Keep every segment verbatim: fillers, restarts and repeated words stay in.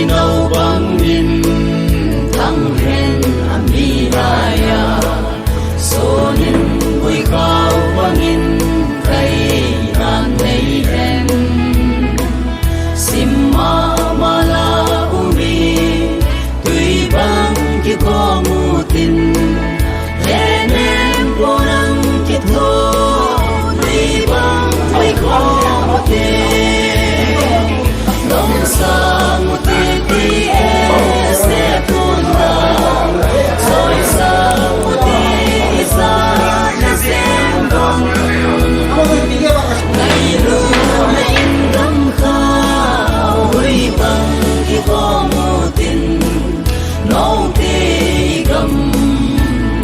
Nau bangin thang hen a mi laiya, sonin gui khau bangin kai nan nei hen. Sim mama la umi, tui bang kikhom utin, lenem ponang kitho, tui bang kikhom utin. Long sang uti ti e se tun da, soi sang uti sa na sem dong. Ngai lu na in gam kha, ui bang kikhom utin, note gam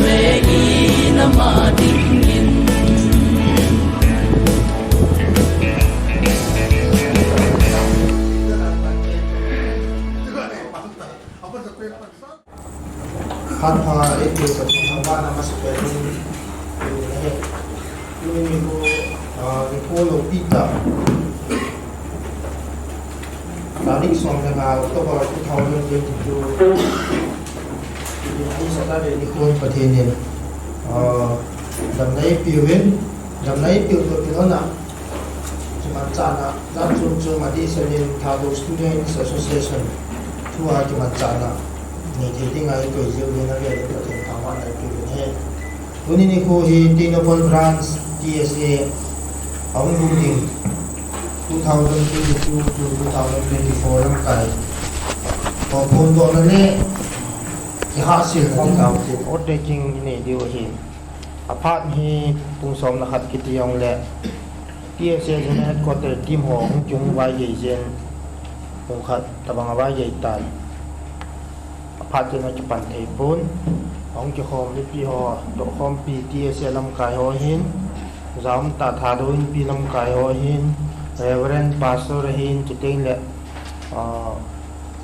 le i na ma dingin. Khat pha, eh, Pathen thangvahna masapen in, eh, tuni nikho, ah, nikho loupi tah. Tarik som le nga October two thousand twenty-two. Tuni Saturday nikho Pathen in, ah, damna eipeh uvin, damna eipeh u toh kilhon a, kimanchahna jat chom chom adeh senin Thadou Students Association thua kimanchahna nei thei dinga eikoi jeh uvin, avel in Pathen thangvahna eipeh uvin ahi. Tuni nikho hi Tengnoupal Branch T S A ahung lhung ding two thousand twenty-two to two thousand twenty-four lamkai ho phondohna le kihahselna ding, undertaking inei diu ahi. Aphat hi pung som le khat kiti jongle T S A General Headquarter team ho hung kihung vaigei jeh in pung khat tobang avaigei tan. Aphat chun akipan thei pon. Ahung kikhom mipi ho, tohkhompi T S A lamkai ho ahin, jaum tah Thadou Inpi lamkai ho ahin, Reverend Pastor ahin, chuteng le, ah,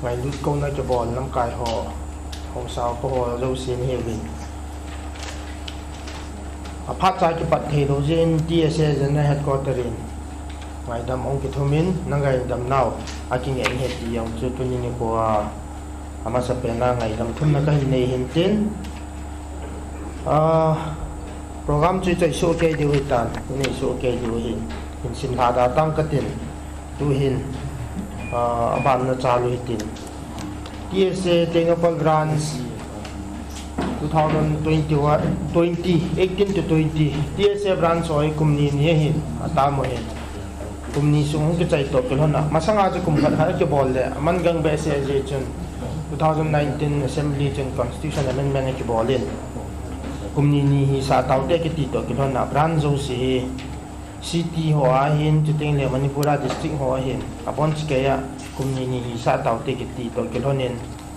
ngailut kouna kibol lamkai ho, haosa upa ho jouse ahiuvin. Aphat cha kipat theilou jeh in T S A General Headquarter in ngaidam ahung kithum in, na ngaidam nau akingai ahi ti jong chu tuni nikho a amasapen a ngaidam thumna kahin nei hin tin, ah, program chu ichoi soh kei diu ahitan, inei soh kei diu ahin, hin simlha da tang katin, tuhin, ah, abanna chalu hitin. T S A Tengnoupal Branch two thousand twenty-one, twenty, eighteen to twenty, T S A Branch ho hi kum ni ni ahin, atam u ahin. Kum ni sung hung kichai toh kilhon a, masanga chu kum khat khat akibol le, aman gang behseh jeh chun two thousand nineteen Assembly chun Constitution Amendment akibol in, kum ni ni hisah taute kiti toh kilhon a, branch jouse hi city ho ahin, chuteng le Manipur a district ho ahin, abonchakei a kum ni ni hisah taute kiti toh kilhon in,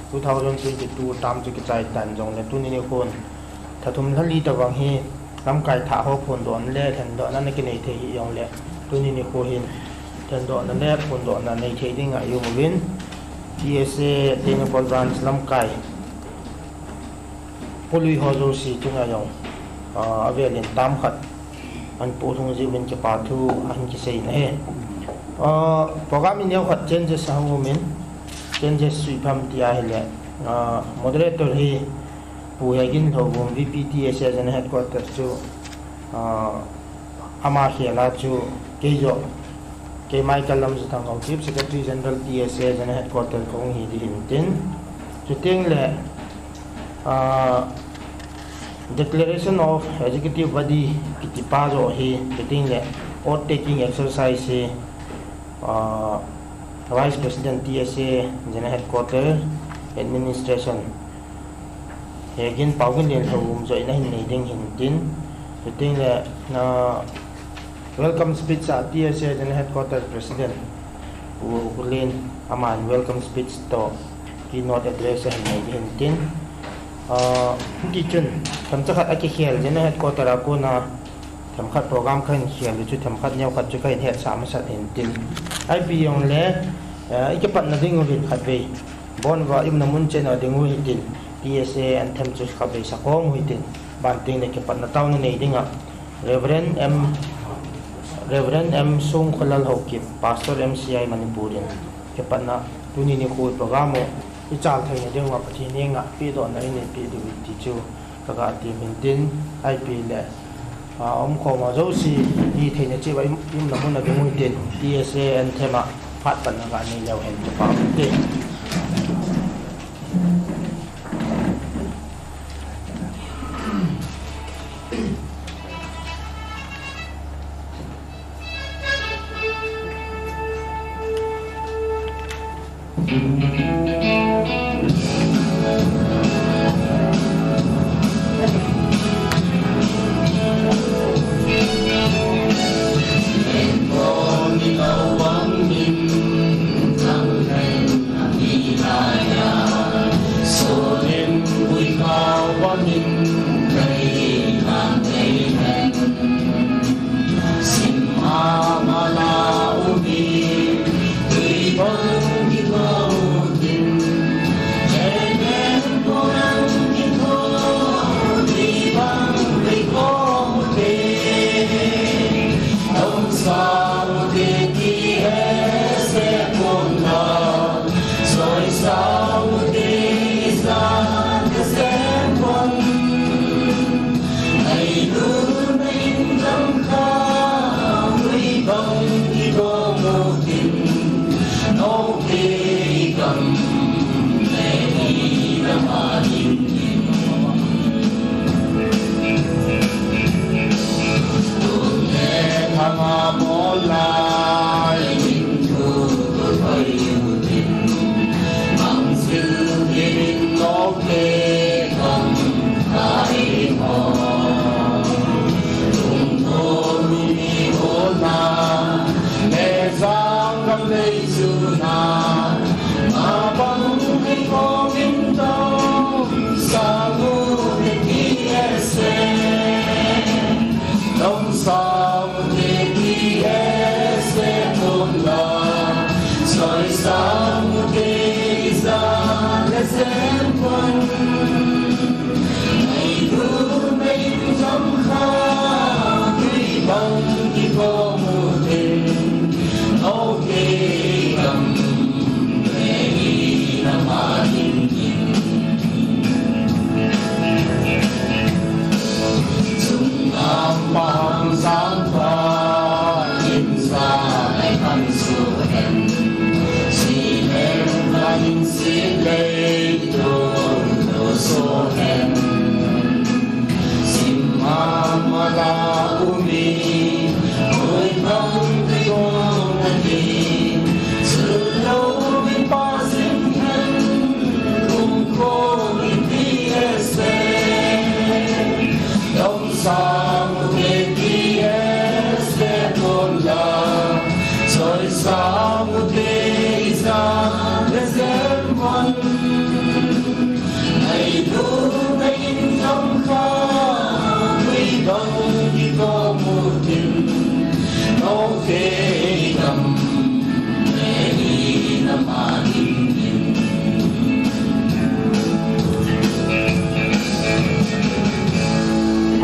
two thousand twenty-two term chu kichai tan jongle tuni nikhon lha thum lha li tobang hi lamkai thah ho phondohna le lhendohna ana kinei thei hih jongle, tuni nikho hin lhendohna le phondohna nei thei dinga i um uvin, T S A Tengnoupal Branch lamkai polui ho jouse chunga jong, ah, avel in tam khat ahin poh lhung jeh uvin kipa thu ahin kisei in ahi. Ah, program in neokhat changes ahung um in, changes chu ipi ham ti ahile, ah, moderator hi Pu Hegin Lhouvum, V P T S A General Headquarter chu, ah, ama khel a chu kei joh, kei Michael Lamjathang Haokip, Secretary General T S A General Headquarter kahung hi ding ahin tin, chuteng le, ah, Declaration of Executive Body kiti pa joh hi, chuteng le oath taking exercise hi, ah, Vice President T S A General Headquarter Administration, Hegin Paoginlen Lhouvum joh in ahin nei ding ahin tin, chuteng le, ah, welcome speech a T S A General Headquarter President Pu Gulen, aman welcome speech toh keynote address ahin nei ding ahin tin, ah, hiti chun themcha khat akikhel General Headquarter a kona themkhat program kahin khel u chu themkhat neokhat chu kahin hetsah masat ahin tin, ipi jongle, eh, ikipatna ding uvin khatvei, bon uva i umna mun chen a ding u hitin, T S A anthem chu khatvei sakhom u hitin, banting le kipatna taona nei dinga Reverend M, Reverend M Songkholal Haokip, Pastor M C I Manipur in Kipatna, tuni nikho program u ichal theina diuva Pathen henga pedohna inei peh diu ti chu kaga temin tin, ahipi le, a, umkhom ho jouse, itheina cheh uva i um, i umna mun a ding uvin tin, T S A anthem a phat panna ga nei leu hen ti pa uvin tin.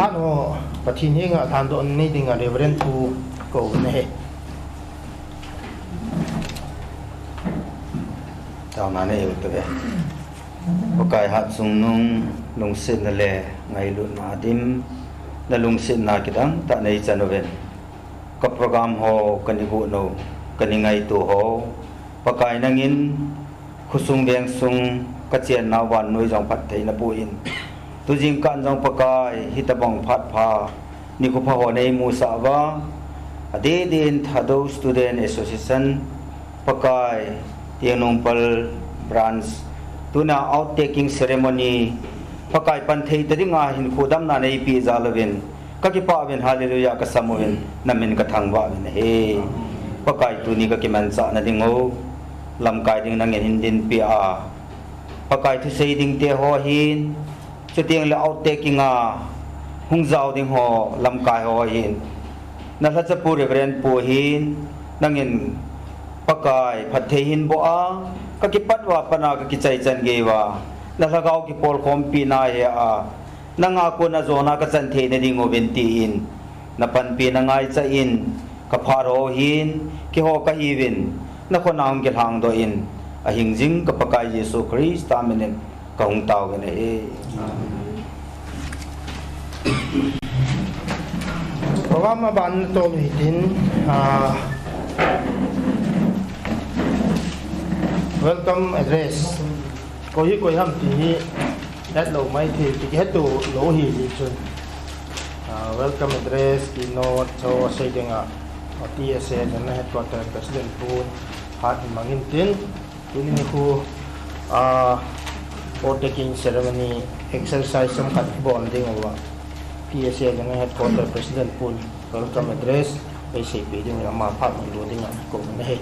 Hano, Pathen henga lhandoh nei dinga Reverend Pu kou nahe. Taona nei u tave. Pakai hatchungnung lungsetna le ngailutna dim, na lungsetna kidang tah nei chan uvin. Ka program ho, ka ni gu no, ka ni ngaito ho, Pakai nangin khosung vengsung ka chennau vannoi jong phatthei na pu in. Tujingkah jong Pakai hitabang phat pha, nikho pha ho nei musah uva, adeh deh in Thadou Student Association, Pakai, Tengnoupal branch, tuna out taking ceremony, Pakai pan thei ta dinga hinkho damna nei pe jal uvin, ka kipah uvin, hallelujah ka sam uvin, na min ka thangvah uvin ahi. Pakai tuni ka kimanchah na ding u, lamkai ding nangin hin dinpi a. Pakai thusei ding te ho hin, chuteng le out taking a hung jao ding ho lamkai ho hin, na lhacha pu Reverend Pu hin, nangin Pakai phatthei hin boh a, ka kipat uva pat a ka kichai chan gei uva, na lhagao kipolkhompi na he a, nanga kona jona ka chan thei na ding uvin tin, na panpi na ngaicha in, ka phat ho hin, keiho ka hiuvin, Nakhut a hung kilhangdoh in, ahing jing ka Pakai Jesu Christa minin kahung taovin ahi. Program aban natol u hitin, ah, welcome address. Koi hi koi ham ti hi hetlou maithei, ti kihetlou hi chun. Ah, welcome address, keynote, chu sei dinga, ah, T S A General Headquarter President pu phat hin mang intin, tuni nikho, ah, oath taking ceremony exercise chomkhat bol ding uva, T S A General Headquarter President pun welcome address eiseipeh ding uva, ama phat hin lo dinga kouvin ahi.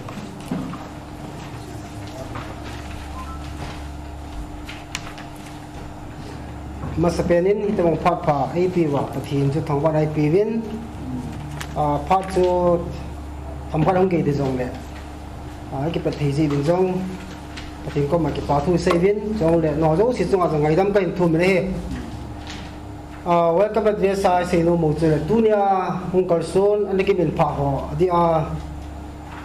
Masapen in hitobang phat pha eipeuva Pathen chu thangvah in eipeuvin, ah, phat chu themkhat hung gei ding jongle, ah, kipat thei jeh uvin jong Pathen koma kipa thu seiyuvin, chule nangho jouse chunga jong ngaidam kahin thum in ahi. Ah, welcome address a isei nom u chule tunia hung kalson ana kimin phah ho, adeh a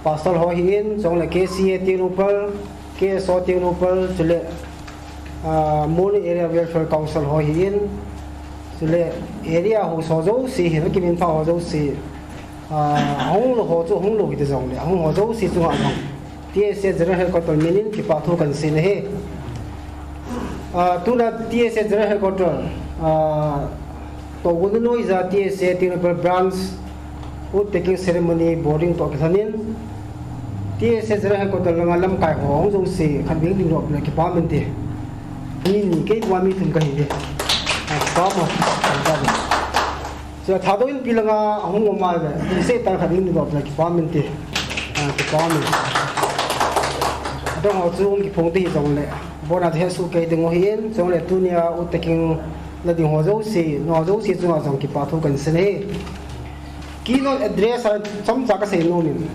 Pastor ho ahin, chule K C A Tengnoupal, K S O Tengnoupal, chule, ah, Moreh Area Welfare Council ho ahin, chule area ho jouse hin, kimin phah ho jouse, ah, hung lou ho chu hung lou hita jongle, ahung ho jouse chunga jong T S A General Headquarter minin kipa thu kahin sei in ahi. Ah, tuna T S A General Headquarter, ah, Tohgon Noija T S A Tengnoupal Branch oath taking ceremony boarding toh kilhonin, T S A General Headquarter langa lamkai ho hung jouse khatvei ding lop le kipah inte. Mi ni, kei bou a mi thum kahi e. Ah, kipah mo. Kipah mo. Chu Thadou Inpi langa ahung um a le, sei tan khat ding ni dot le kipah inte. Ah, kipah inte. Adang ho chu hung kiphong te hijongle, abona chu hesoh kei ding u ahin, chule tunia oath taking la ding ho jouse, nangho jouse chunga jong kipa thu kahin sei in ahi. Keynote address a chomcha kasei nom in.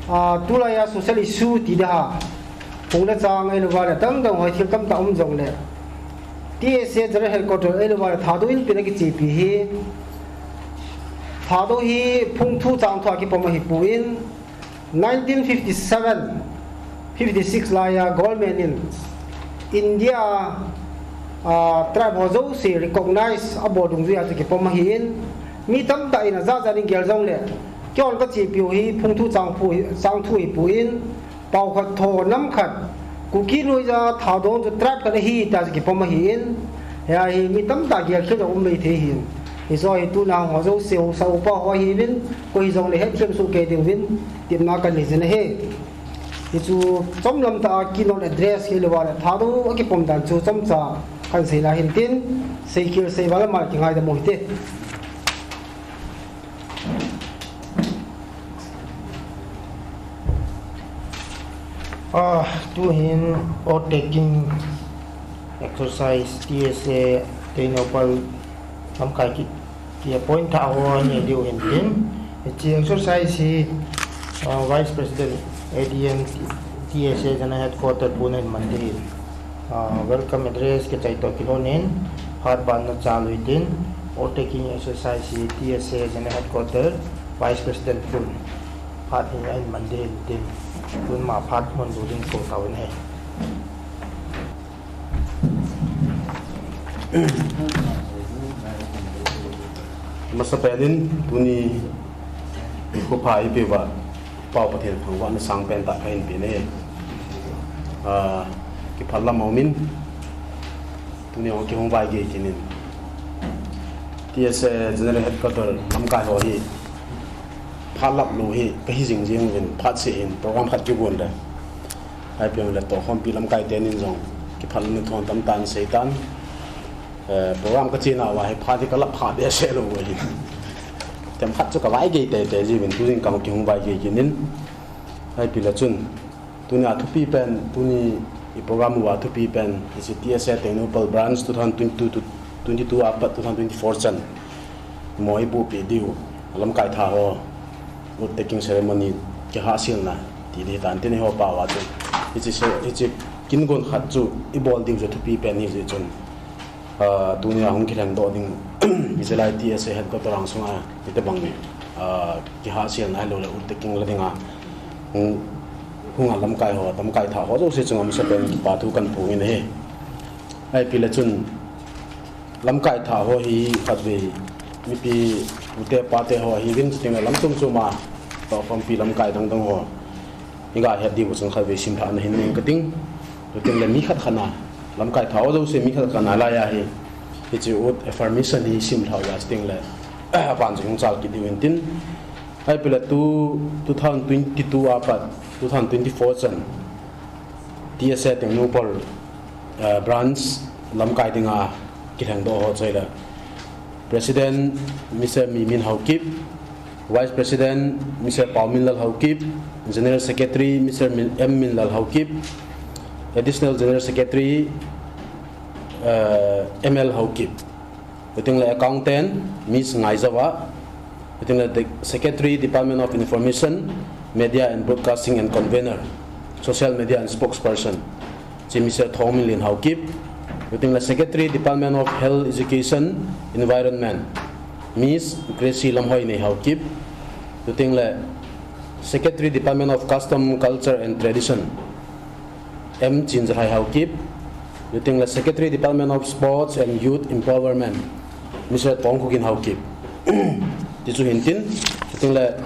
Ah, tulai a social issue ti ding ham, hung le chang ahilouva le dangdang ho thil tamtah um jongle, T S A General Headquarter ahilouva le Thadou Inpi in akichepi hi, Thadou hi phung thu chang thu a kipom ahipon, nineteen fifty-seven, fifty-six laiya government in India, ah, tribe ho jouse recognize abol dungjuiya chu kipom ahin, mi tamtah in ajat jat in gel jongle, keihon kachepiu hi phung thu chang thu hi, chang thu hipon, pao khat tho nam khat, Kuki Noija Thadou chu tribe khat ahi tia chu kipom ahin, hiya hi mi tamtah gel khel jong um mei thei ahin. Hiche hi tuna ho jouse haosa upa ho ahiuvin, koi hijongle hetthem soh kei ding uvin, tepna kahin nei jin ahi. Hichu chomlam tah a keynote address ahilouva le Thadou akipom dan chu chomcha kahin sei lai hintin, seikhel seival a mal kingaidam u hite. Ah, tuhin oath taking exercise T S A Tengnoupal lamkai ki, ki appoint thah ho anei diu hintin. Hiche exercise hi, ah, Vice President A D M T S A General Headquarter pun ahin man ding ahi. Ah, welcome address kichai toh kilhonin, phat ban nachal u hitin, oath taking exercise hi T S A General Headquarter Vice President pun phat hi ahin man ding ahi tin, tun ama phat hon lou ding kou tauvin ahi. Masapen in tuni nikho pha eipeuva Pau Pathen thangvahna sangpen tah kahin pe e. Ah, kiphalam aumin, tuni hung kihung vaigei kit in, T S A General Headquarter lamkai ho hi phat lap lou hi kahi jing jing uvin, phat seh in program khat kigon le, ahi peng le tohkhompi lamkai tenin jong kiphalam na thon tamtah in seitan. Eh, program kachena uva hi phat hi kalap kha behseh lou ahin, themkhat chu kavaigei teitei jiuvin, tujing kahung kihung vaigei kit in, ahi peng le chun, tunia thupi pen, tuni i program uva thupi pen, hiche T S A Tengnoupal Branch two thousand twenty-two to twenty-two apat two thousand twenty-four chan mo iboh peh diu, lamkai tha ho oath taking ceremony kihahselna ti ding hitan tin, eiho pao a chu hiche se, hiche kin gon khat chu ibol diu chu thupi pen ahi jeh chun, ah, tunia hung kilhengdoh ding hiche lai T S A Headquarter angsunga hitobang, ah, kihahselna ahilouleh oath taking la dinga hung Hunga lamkai ho, lamkai thah ho jouse chunga masapen kipa thu kahin phong in ahi. Ahipoi le chun lamkai thah ho hi khatvei mipi pute pate ho ahiuvin, chuteng le lamtum chom a tohkhompi lamkai dangdang ho iga het diu chun khatvei simlhahna hin nei kating. Chuteng le mi khat khat na lamkai thah ho jouse mi khat khat na laiya hi hiche oath affirmation hi simlhah uva chuteng le aban jong hung chal kit diu hintin. Ahipoi le tu two thousand twenty-two a pat two thousand twenty-four chan T S A Tengnoupal, eh, branch lamkai dinga kilhengdoh ho chu ahile President Mister Mimin Haokip, Vice President Mister Paominlal Haokip, General Secretary Mister Min-, M Minlal Haokip, Additional General Secretary, eh, M L Haokip. Chuteng le accountant, Miss Ngaizawa. Chuteng le de-, Secretary, Department of Information, Media and Broadcasting and Convener, Social Media and Spokesperson, hiche Mister Thongminlen Haokip. Chuteng le Secretary, Department of Health, Education, Environment, Miss Gracie Lamhoinei Haokip. Chuteng le Secretary, Department of Custom, Culture and Tradition, M Chinzalhai Haokip. Chuteng le Secretary, Department of Sports and Youth Empowerment, Mister Tongkhogin Haokip. Ti chu hintin, chuteng le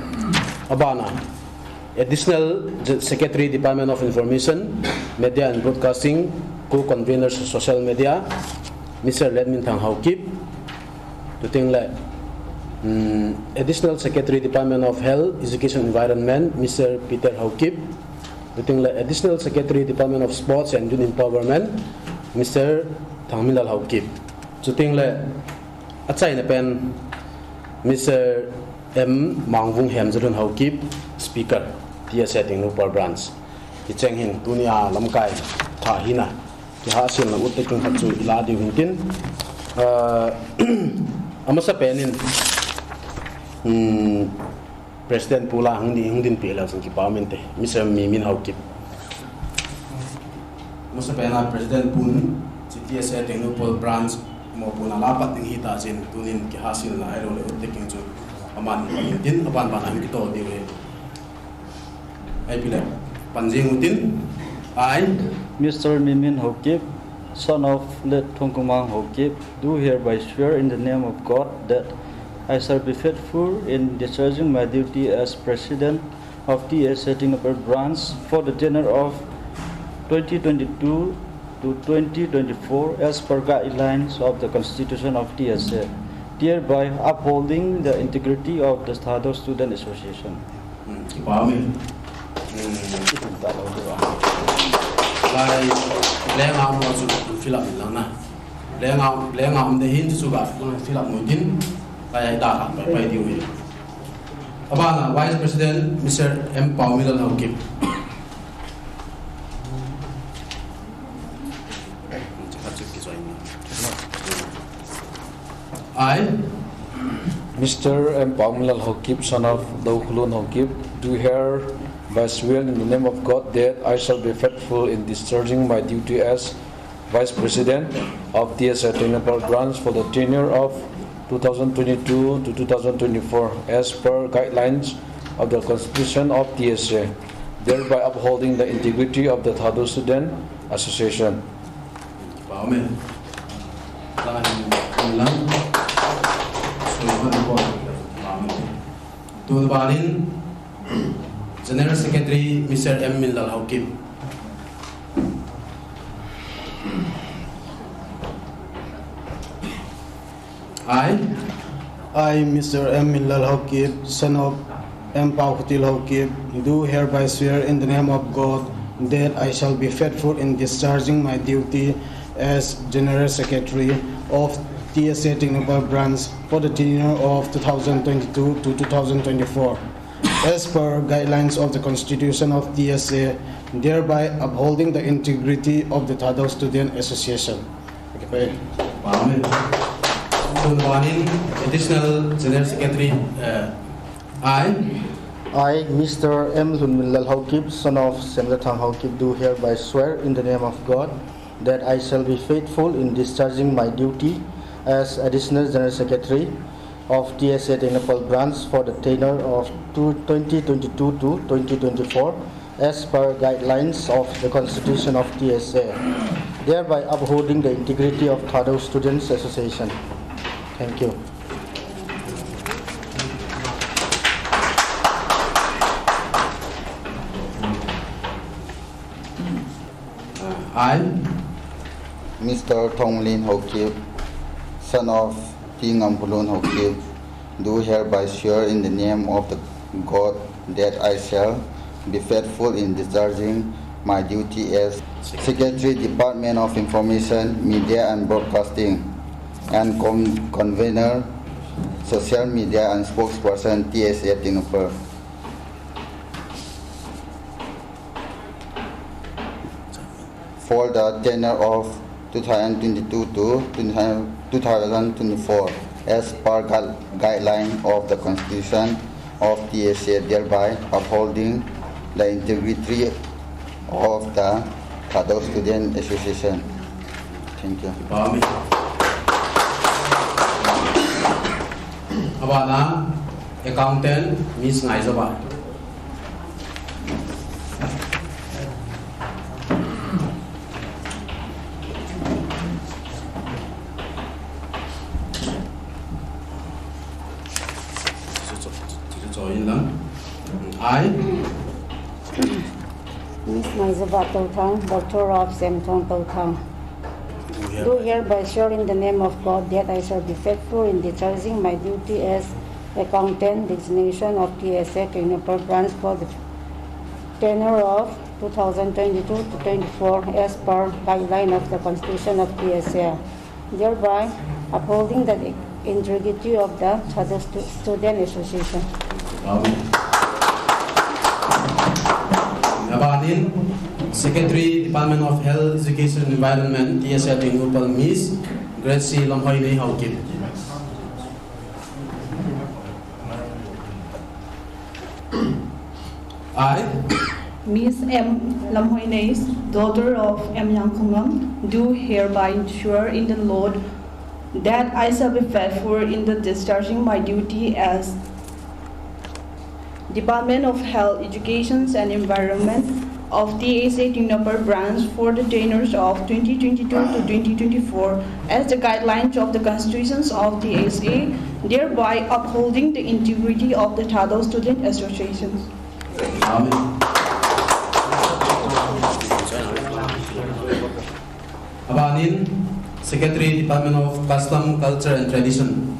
abana Additional Secretary, Department of Information, Media and Broadcasting, Co-Convener Social Media, Mister Letminthang Haokip. Chuteng le, mm, Additional Secretary, Department of Health, Education, Environment, Mister Peter Haokip. Chuteng le Additional Secretary, Department of Sports and Youth Empowerment, Mister Thangminlal Haokip. Chuteng le achaina pen Mister M Mangvung Hemjalun Haokip, Speaker, T S A Tengnoupal Branch. Hicheng hin tunia lamkai thah hina kihahselna ut taking khat chu ila diu hintin. Ah, amasapen in, hmm, President pu lah a hung din, hung dinpeh leu chun kipa um inte, Mister Mimin Haokip. Amasapen a President pun, hiche T S A Tengnoupal Branch mopohna lah a pat ding hita chun, tunin kihahselna ahilou le ut taking chu aman hintin, aban ban a hin kito diu ahi. Ahipoi le, pan jing utin, I, Mister Mimin Haokip, son of late Thongkhomang Haokip, do hereby swear in the name of God that I shall be faithful in discharging my duty as President of T S A Tengnoupal Branch for the tenure of twenty twenty-two to twenty twenty-four as per guidelines of the Constitution of T S A, thereby upholding the integrity of the Thadou Student Association. Hmm, kipa umin. Hmm. Lai, lenga mo chu fill up in lang na. Lenga, lenga um de hin chu ga fill up mo din. Lai ai da ka pai pai diu hi. Abana Vice President Mister M Paominlal Haokip. I, Mister M Paominlal Haokip, son of Dokhulun Haokip, do hereby swear in the name of God that I shall be faithful in discharging my duty as Vice President of T S A Tengnoupal Branch for the tenure of two thousand twenty-two to two thousand twenty-four as per guidelines of the Constitution of T S A, thereby upholding the integrity of the Thadou Student Association. Amen. Amen. Tun banin General Secretary Mister M Minlal Haokip. I, I, Mister M Minlal Haokip, son of M Paokhutil Haokip, do hereby swear in the name of God that I shall be faithful in discharging my duty as General Secretary of T S A Tengnoupal Branch for the tenure of two thousand twenty-two to two thousand twenty-four, as per guidelines of the Constitution of T S A, thereby upholding the integrity of the Thadou Student Association. Okay, bye. Amen. Tun banin Additional General Secretary, uh, I, I, Mister M Lunminlal Haokip, son of Semjathang Haokip, do hereby swear in the name of God that I shall be faithful in discharging my duty as Additional General Secretary of T S A Tengnoupal Branch for the tenure of two, twenty twenty-two to twenty twenty-four, as per guidelines of the Constitution of T S A, thereby upholding the integrity of Thadou Students Association. Thank you. I, Mister Thonglin Haokip, son of T. Ngamhulun Haokip, do hereby swear in the name of the God that I shall be faithful in discharging my duty as Secretary, Department of Information, Media and Broadcasting, and con- Convener, Social Media and Spokesperson, T S A Tengnoupal, for the tenure of two thousand twenty-two to two thousand twenty-four, as per guide- guideline of the Constitution of T S A, thereby upholding the integrity of the Thadou Student Association. Thank you. Pami. Abana, accountant, Miss Ngaijaba. I, Miss Ngaijaba Touthang, daughter of Semthong Touthang, do hereby swear in the name of God that I shall be faithful in discharging my duty as accountant designation of T S A Tengnoupal branch for the tenure of two thousand twenty-two to twenty-four, as per guideline of the Constitution of T S A, thereby upholding the integrity of the Thadou Stu- Student Association. Abanin, Secretary, Department of Health, Education, Environment, T S A Tengnoupal, Miss Gracie Lamhoinei Haokip. I, Miss M. Lamhoinei, daughter of M. Yangkhongam, do hereby swear in the Lord that I shall be faithful in the discharging my duty as Department of Health, Education and Environment of T S A Tengnoupal branch for the tenures of twenty twenty-two to twenty twenty-four as the guidelines of the constitutions of T S A, thereby upholding the integrity of the Thadou Student Association. Amen. Abanin, Secretary, Department of Custom, Culture and Tradition,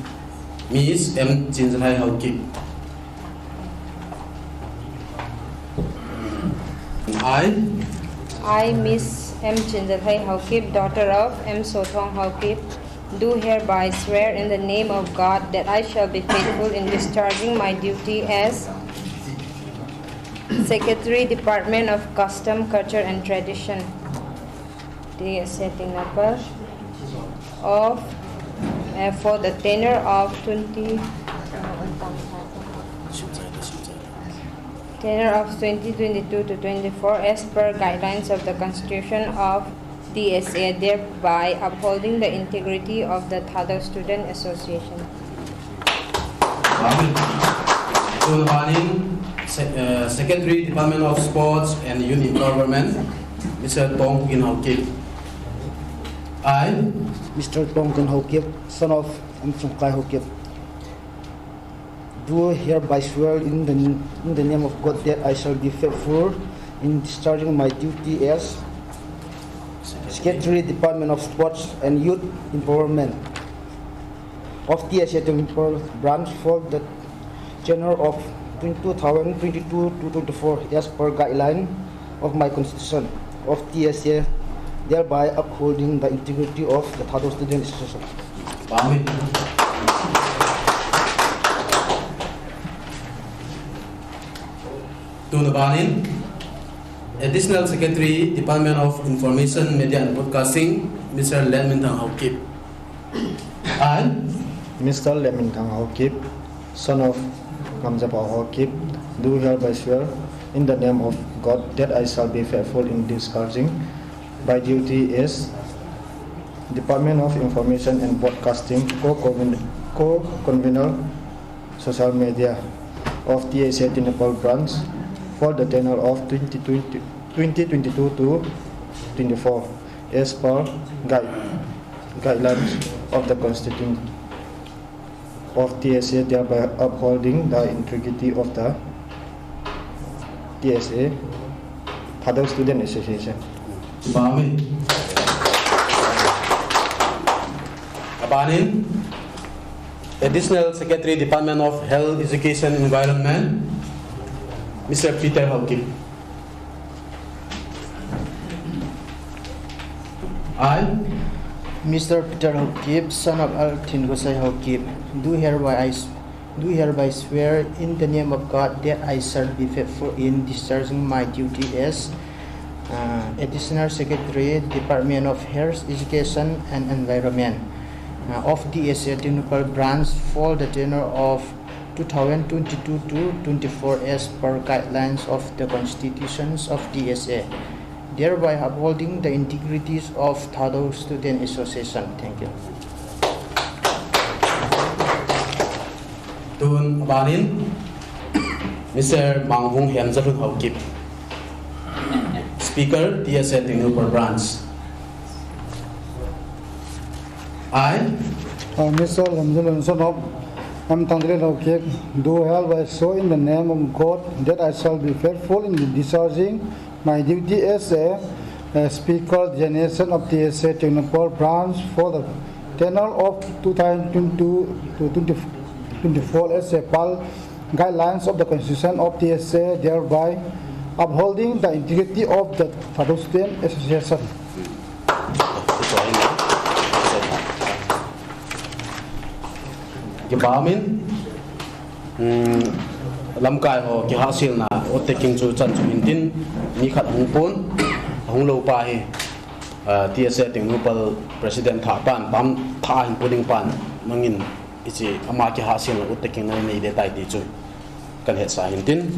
Miss M. Chinjalhai Haokip. I, I, Miss M. Chinjalhai Haokip, daughter of M. Sothong Haokip, do hereby swear in the name of God that I shall be faithful in discharging my duty as Secretary, Department of Custom, Culture and Tradition, T S A Tengnoupal, of uh, for the tenure of twenty tenure of twenty twenty-two to twenty-four as per guidelines of the Constitution of T S A, thereby upholding the integrity of the Thadou Student Association. Amen. Tun abanin, Se- uh, Secretary, Department of Sports and Youth Empowerment, Mister Tongkin Haokip. I, Mister Tongkin Haokip, son of M. Sungkai Haokip, do hereby swear in the, in the name of God that I shall be faithful in discharging my duty as Secretary, Department of Sports and Youth Empowerment of T S A Tengnoupal branch for the tenure of two thousand twenty-two to twenty-four as per guideline of my constitution of T S A, thereby upholding the integrity of the Thadou Student Association. Pami. Tun abanin, Additional Secretary, Department of Information, Media and Broadcasting, Mister Len Minthang Haokip. I, Mister Len Minthang Haokip, son of Ngamjapao Haokip, do hereby swear in the name of God that I shall be faithful in discharging my duty as Department of Information and Broadcasting co-conven- co-convener social media of T S A Tengnoupal branch for the tenure of twenty twenty, twenty twenty-two to twenty-four, as per guide, guidelines of the Constitution of T S A, thereby upholding the integrity of the T S A, Thadou Student Association. Bamin. Abanin, Additional Secretary, Department of Health, Education, Environment, Mister Peter Haokip. I, Mister Peter Haokip, son of Altin Gosai Haokip, do hereby I s-, do hereby swear in the name of God that I shall be faithful in discharging my duty as, uh, Additional Secretary, Department of Health, Education and Environment, uh, of T S A Tengnoupal Branch for the tenure of two thousand twenty-two to twenty-four as per guidelines of the constitutions of T S A, thereby upholding the integrities of Thadou Student Association. Thank you. Tun abanin, Mister Manghung Hemzalun Haokip, Speaker, T S A Tengnoupal Branch. I, uh, Mister Lamzalun, son of M Thangdalin Haokip, do hereby swear in the name of God that I shall be faithful in discharging my duty as a, a Speaker Generation of T S A Tengnoupal Branch for the tenure of two thousand twenty-two to twenty twenty-four as per guidelines of the Constitution of T S A, thereby upholding the integrity of the Thadou Student Association. Kibamin, um, lamkai ho kihahselna oath taking chu chan chu hintin, mi khat ahung pon, ahung lou pa hi, ah, T S A Tengnoupal President thah pan, pam thah hin pon ding pan, mangin hiche ama kihahselna oath taking na nei ding tai ti chu kahin hetsah hintin,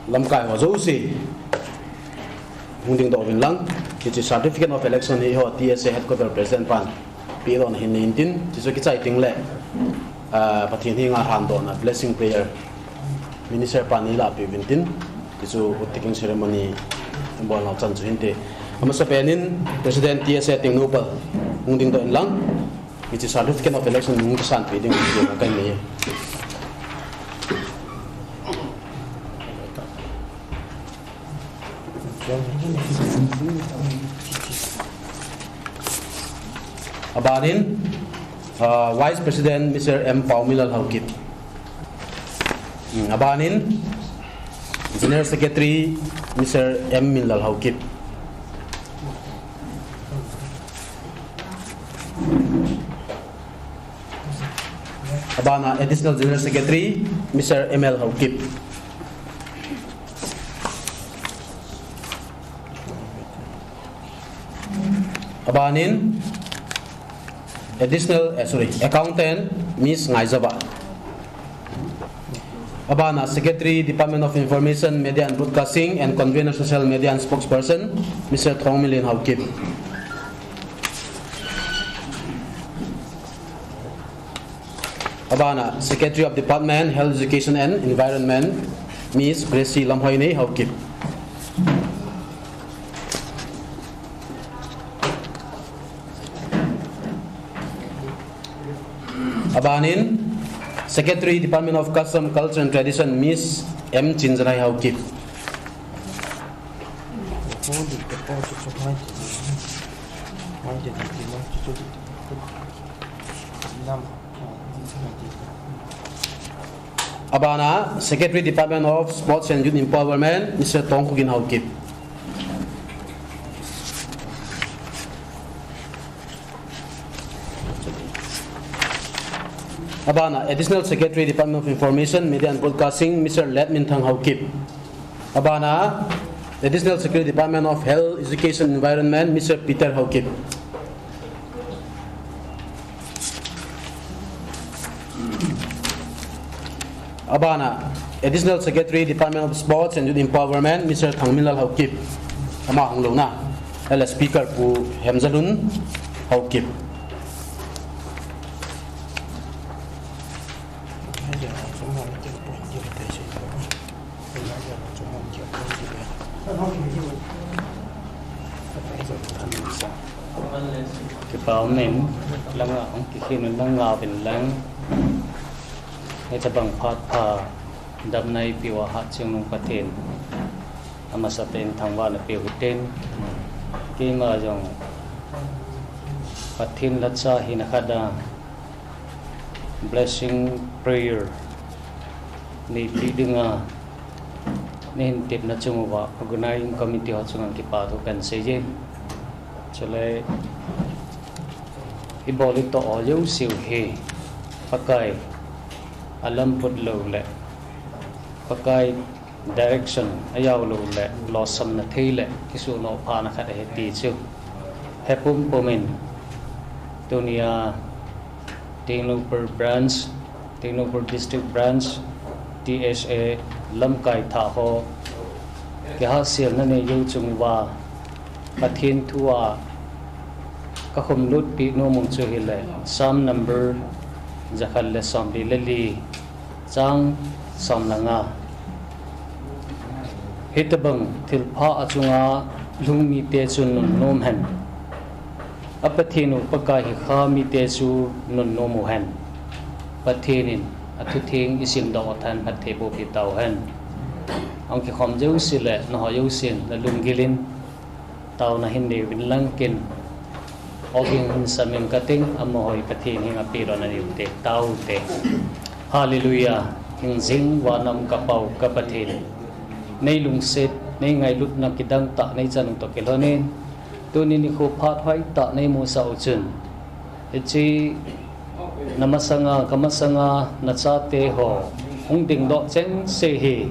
lamkai ho jouse hung dingdoh uvin lang, hiche certificate of election hi eiho T S A Headquarter President pan pehdohna hin nei intin, hichu kichai teng le, ah, Pathen henga lhandohna blessing prayer Minister pan neilah peh uvin tin, hichu oath taking ceremony bolna chan chu hinte. Amasapen in President T S A Tengnoupal hung dingdoh in lang, hiche certificate of election hung kisan peh ding chu kahin nei e. Abanin, uh, Vice President Mister M Paominlal Haokip. Hmm, abanin, General Secretary Mister M Minlal Haokip. Abana Additional General Secretary Mister M L Haokip. Abanin Additional, eh, sorry, Accountant Miss Ngaijaba. Abana Secretary, Department of Information, Media and Broadcasting and Convener Social Media and Spokesperson Mister Thongminlen Haokip. Abana Secretary of Department, Health, Education and Environment, Miss Gracie Lamhoinei Haokip. Abanin Secretary, Department of Custom, Culture and Tradition, Miss M Chinjanai Haokip. Abana Secretary, Department of Sports and Youth Empowerment, Mister Tongkhogin Haokip. Abana Additional Secretary, Department of Information, Media and Broadcasting, Mister Letminthang Haokip. Abana Additional Secretary, Department of Health, Education, Environment, Mister Peter Haokip. Abana Additional Secretary, Department of Sports and Youth Empowerment, Mister Thangminlal Haokip. Ama hung louna, ahile Speaker Pu Hemjalun Haokip. Kipa umin, langa hung kikhin un langa uvin lang. Hitabang phat pha damna eipeuva Hatchungnung Pathen, amasapen thangvahna peu hitin. Keima jong Pathen lhacha hina khat a blessing prayer neipi dinga neihin tepna chung uva organizing committee ho chunga kipa thu kahin seiye. Chule ibol itoh ho jouse u hi Pakai alam put lou le Pakai direction ajao lou le lolhinna thei le kisuhnoh phana khat ahi ti chu hepum pumin, tunia Tengnoupal branch, Tengnoupal district branch, T S A lamkai thah ho kihahselna neijou chung uva Pathen thua kakhumlutpi nom u chu hile Psalm number jakhat le somli le li, chang som le nga. Hitabang thilpha achunga lhung mite chu nunnom hen. Apathen u Pakai hi kha mite chu nunnom u hen. Pathen in athutheng isimdoh u thahat phatthei boh peh tauhen. Ahung kikhom jouse le nangho jousen nalunggil in taona hin nei uvin lang, ken ogin hin samin kating, amaho hi Pathen henga pelou nadiu te, tao te. Hallelujah. Hingjing vana um ka Pau ka Pathen, neilungset, neingailutna kidang tah neichan u toh kilhonin, tuni nikho phat hoitah neimusah u chun, hiche namasanga kamasanga nachate ho hung dingdoh chengse hi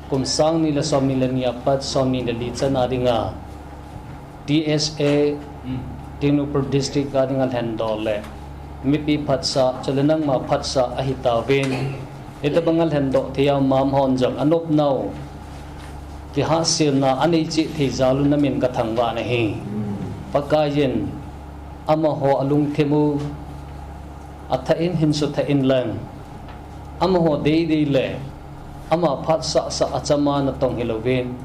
kum sang ni le som ni le ni apat som ni le li chana dinga T S A, Tengnoupal district a dinga lhendoh le mipi phatsah, chule nangma phatsah ahitauvin, hitabanga lhendoh thei a um amahon jong anopnau kihahselna anei cheh thei jal un namin kathangvah nahi. Pakaiyin amaho alungthim u athah in hinsuthah in lang, amaho deidei le ama phatsah sah achama natong hilouvin,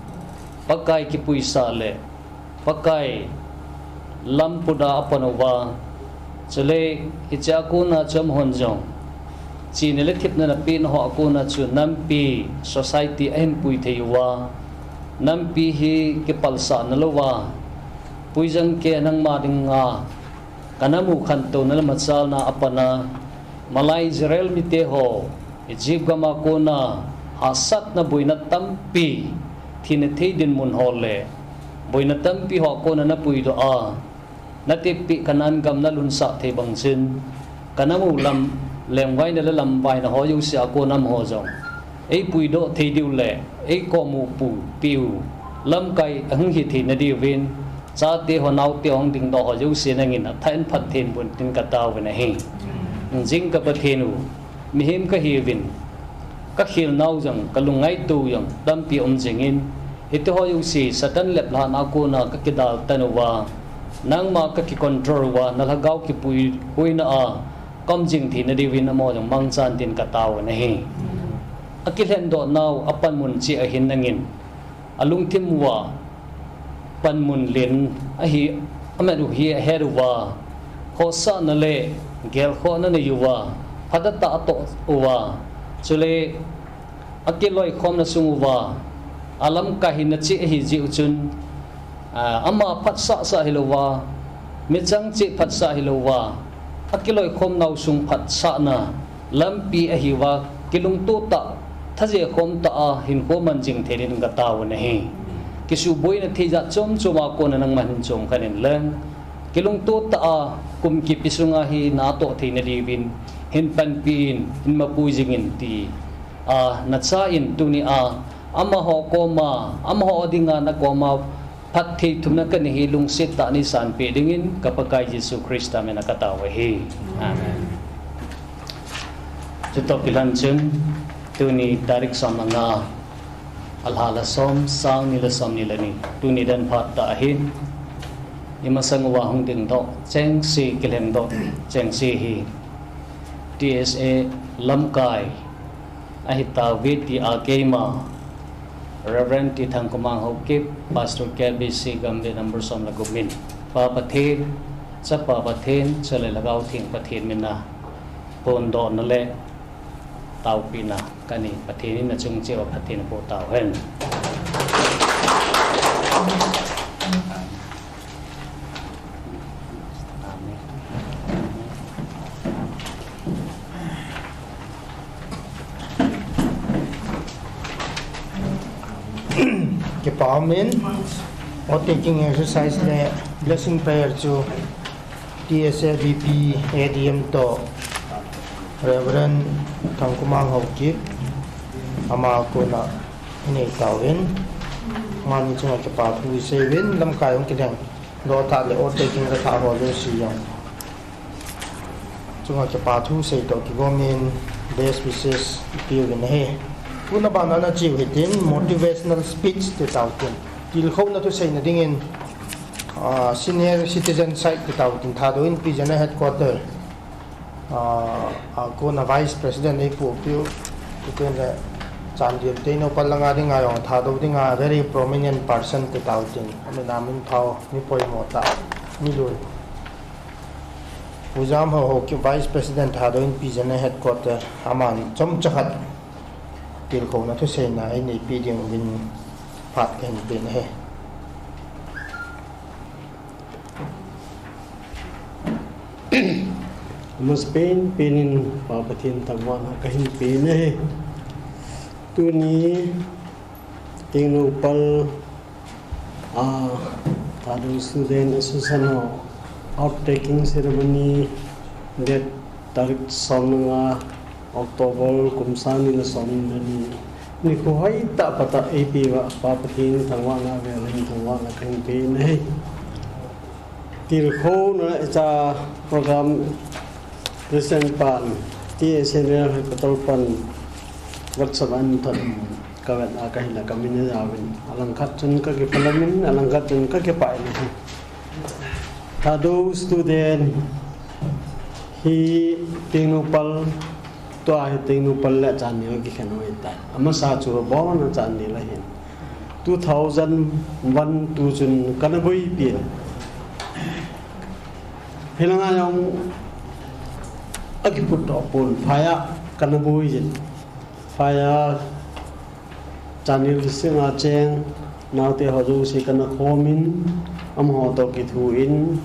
Pakai kipuisah le Pakai lam put a apan uva, chule hichea kona chu amahon jong chihna le thepna napehna hoa kona chu nampi society ahin pui thei uva, nampi hi kipalsah nalouva, puijang ke nangma dinga kanamu khantouna le machalna apana, malai Israel mite ho Egypt gama kona hahsatna boina tampi, thina thei dinmun ho le boina tampi hoa kona napuidoh a, natepeh Canaan gam nalhunsah thei bang chun, kanamu lam lengvaina le lamvaina ho jouse a kona amaho jong eipuidoh thei diu le eikom u pupeh u lamkai ahung hi theina diuvin, chate ho naote ho hung dingdoh ho jouse nangin athah in phatthei boh in tin kataovin ahi. Hingjing ka Pathen u, mihem kahiuvin, kakhelnau jong kalung ngaito u jong tampi um jingin, hitiho jouse Satan leplhahna a kona kakidaltan uva, nangma kakicontrol uva, nalhagao kipuihoina a kaum jing theina diuvin amaho jong mangchan tin kataovin ahi. Akilhendohnau apanmun cheh ahin nangin alungthim uva panmun len ahi, amat u hi ahet uva, khohsahna le gelkhohna nei uva, phatah tah atoh uva, chule akiloikhomna sung uva, alamkai hina cheh ahi jeh u chun, a, ama phatsah sah hilouva, michang cheh phatsah hilouva, akiloikhomnau sung phatsahna lampi ahiuva, kilungto tah, thajekhom tah a hinkho man jing thei din kataovin ahi. Kisuhboina thei jat chom chom a kona nangman hin chomkhat in lang, kilungto tah a kum kipe sunga hi natoh theina diuvin hin panpi in, hin mapui jingin ti a nacha in tunia amaho koma, amaho dinga nakoma phatthei thumna kanei hi lungset tah a neisanpeh dingin ka Pakai Jesu Christa mina katao ahi. Amen. Chutoh kilhon chun tuni tarik som le nga, alha le som, sang ni le som ni le ni, tuni dan phat tah ahin, imasang uva hung dingdoh chengse, kilhengdoh chengse hi T S A lamkai ahitauve tia keima Reverend T Thangkumang Haokip, Pastor K B C Gambih number som le gup min, Pa Pathen, Chapa Pathen, chule Lhagao Theng Pathen mina phondohna le taopina kani. Pathen in nachung cheh uva phatthei naboh tauhen. Kipa umin, oath taking exercise le blessing prayer chu T S A V P A D M toh Reverend Thangkumang Haokip ama kona inei tauvin, amani chunga kipa thu isei uvin, lamkai hung kilheng doh tah le oath taking kathah ho jouse jong chunga kipa thu sei toh kigomin best wishes ipeuvin ahi. Tuna bana nache u hitin motivational speech ti tautin, tilkhouna thuseina dingin, ah, senior citizen side ti tautin, Thadou Inpi General Headquarter, ah, a kona Vice President eipuipiu, chuteng le Chandel Tengnoupal langa dinga jong Thadou dinga very prominent person ti tautin, amin amin phao, mi poimo tah, mi lui. Pu Jamhao Haokip, Vice President Thadou Inpi General Headquarter, aman chomcha khat tilkhouna thuseina eineipi dinguvin phat kahin pen ahi. Amasapen pen in Pa Pathen thangvahna kahin pen ahi. Tuni Tengnoupal, ah, Thadou Student Association ho oath taking ceremony date tarik som le nga October kum sang ni le som le ni, nikho hoitah patah eipeuva Pa Pathen thangvahna avel in thangvahna kahin pen ahi. Tilkhouna icha program President pan T S A General Headquarter pan WhatsApp a ahin thot in kavet a kahile kamin ajaovin, alangkhat chun kakiphalam in, alangkhat chun kakipah in ahi. Thadou student hi Tengnoupal, tua hi Tengnoupal le Chandel kikhen u ahitai. Amasa chu abon a Chandel ahin. Two thousand one two chun kana boipi in, hilanga jong akiphutdoh pon, phai a kana boi jin. Phai a Chandel District a cheng naote ho jouse kana khom in, amaho toh kithu in,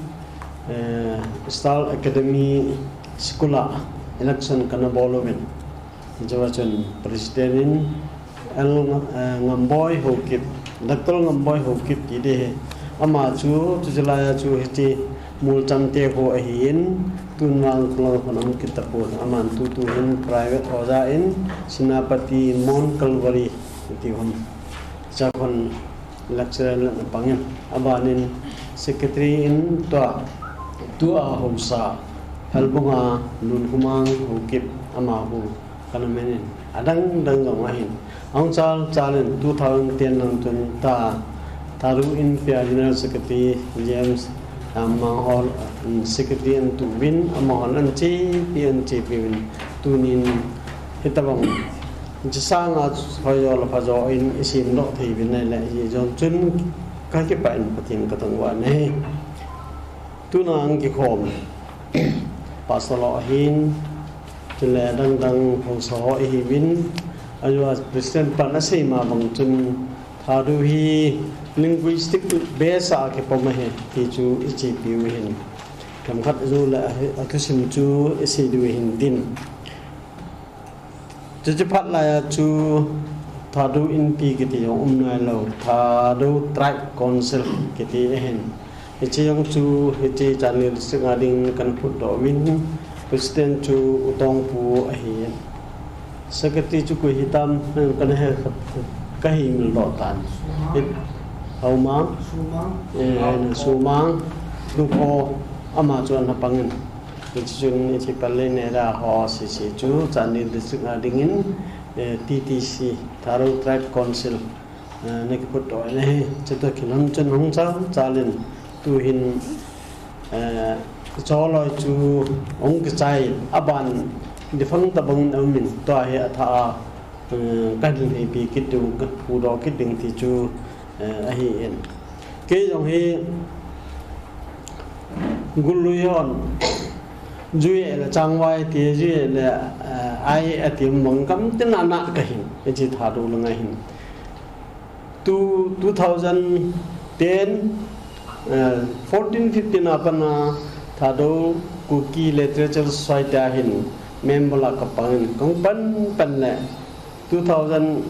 eh, Star Academy School a election kana bol uvin. Hichea chun President in L, eh, Ngamboi Haokip, Doctor Ngamboi Haokip ti ding ahi. Ama chu, chuche laiya chu hiche Mulcham te ho ahin, tun vang kholai khun amu kit tapon, aman tutu hin private oja in, Senapati Mount Calvary ti hon, cha hon lecturer in ana pang in, abanin secretary in tua, tua haosa, Halbunga Lunkhomang Haokip, amaho kana men in, adang dang jong ahin. Ahung chal chal in two thousand ten lang chun ta, Thadou Inpi a General Secretary James, ah, Manghol, um, Secretary ana tuvin, amahon ana chepi, ana chepi uvin, tunin hitabang hiche sanga hoijo le phajo in isemdoh thei uvin ahile, hijong chun kakipah in Pathen kathangvah in ahi. Tuna hung kikhom Pastor ho ahin, chule adang dang haosa ho ihiuvin, ajeh a President pan asei ma bang chun Thadou hi linguistic base a kipom ahi ti chu ichepi u ahin. Themkhat jou le athusim chu isei diu ahin tin. Chuche phat laiya chu Thadou Inpi kiti jong um nailou, Thadou Tribe Council kiti ahin. Hiche jong chu hiche Chandel District a ding kana phutdoh uvin, President chu U Tongpu ahin. Secretary chu koi hitam, kana he, kahin mildoh tan. Haomang? Sumang. Eh, Sumang. Lukho, ama chu ana pang in. Hichun hiche Pallel Nehru ho sese chu Chandel District a dingin, eh, T T C, Thadou Tribe Council, eh, ana kiphutdoh in ahi. Chutoh kilhon chun hung chal chal in tuhin, eh, choloi chu hung kichai in, aban defunct tabang in aumin, tua hi athah a eh, kahin heipi kit diu, kaphudoh kit ding ti chu, eh, ahi in. Kei jong hi Gullui hon jui le changvai ti, jui le, eh, ai ati mong kam tin ana kahin, hiche Thadou langa hin. Two, two thousand ten, eh, fourteen fifteen a pat a Thadou Kuki Literature Society a hin member a kapang in, kahung pan pan le two thousand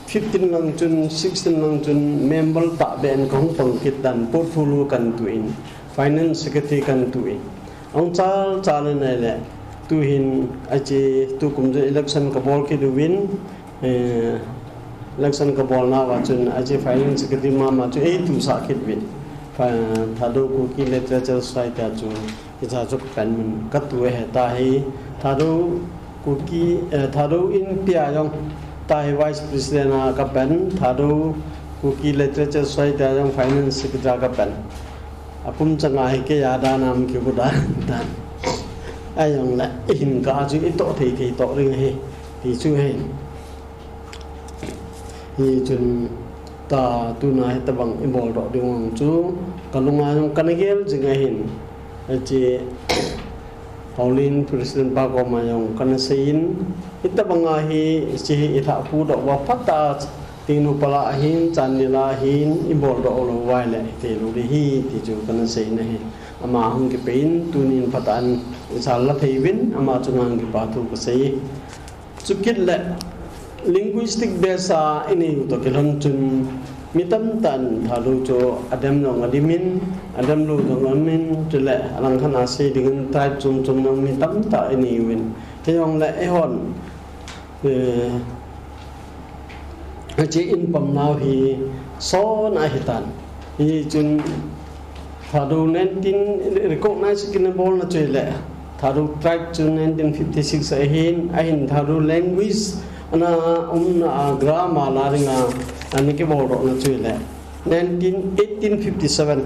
fifteen lang chun, sixteen lang chun member tahbeh in kahung pang kit tan, portfolio kahin tuh in, finance secretary kahin tuh in. Ahung chal chal in ahile, tuhin hiche tukum chu election kabol kit uvin, eh, election kabolnauva chun hiche finance secretary mama chu eituhsah kit uvin. Fa-, Thadou Kuki Literature Society a chu hiche chu kapan mun katu ahi. Tahi Thadou Kuki, eh, Thadou Inpi a jong tahi vice president a kapan, Thadou Kuki Literature Society a jong finance secretary a kapan. Apum changa hi kei a dan a um kimu dan tan. Ahijongle ihin kah chu itoh thei thei toh ding ahi, ti chu ahi. Hichun ta tuna hitabang ibol doh ding u chu kalunga jong kana gel jing ahin. Hiche Houlim President pa koma jong kana seiyin, hitabanga hi hiche hi ilhahpu doh uva phatah a, tinu pala ahin, chan nila ahin, ibol doh lou uva ahile hithei lou ding ahi ti chu kana sei in ahi. Ama hung kipei in tunin phatah in isal la thei uvin, ama chunga hung kipa thu kasei. Chukit le linguistic base a inei u toh kilhon chun mi tamtah in Thadou chu adem jong adim in, adem lou jong aum in, chule alangkhat a sei ding in tribe chom chom jong mi tamtah inei uvin. Hijongle eihon, eh, hiche in pamnau hi son ahitan. Hichun Thadou nineteen recognize kina bolna chu ahile, Thadou tribe chu nineteen fifty-six ahin, ahin Thadou language ana umna a grammar la dinga ana kibol dohna chu ahile, nineteen, eighteen fifty-seven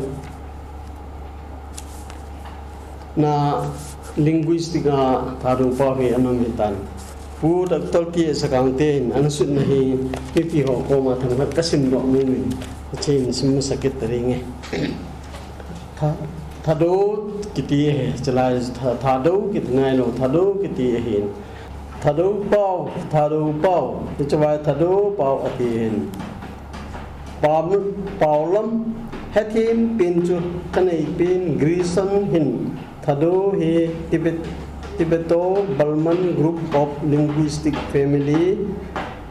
na linguistic a Thadou pau hi ana um ahitan. Pu Doctor T S Sakang ten ana sutna hi mipi ho koma themkhat kasim doh nom in, hichun sim masa kit ta ding e. Tha-, Thadou kiti ahi, chulai Tha-, Thadou kiti nailou, Thadou kiti ahin. Thadou pau, Thadou pau, hiche vai Thadou pau ati ahin. Pau-, pau lam hethem pen chu kanei pen Grisham hin Thadou hi Tibet-, Tibeto-Burman group of linguistic family,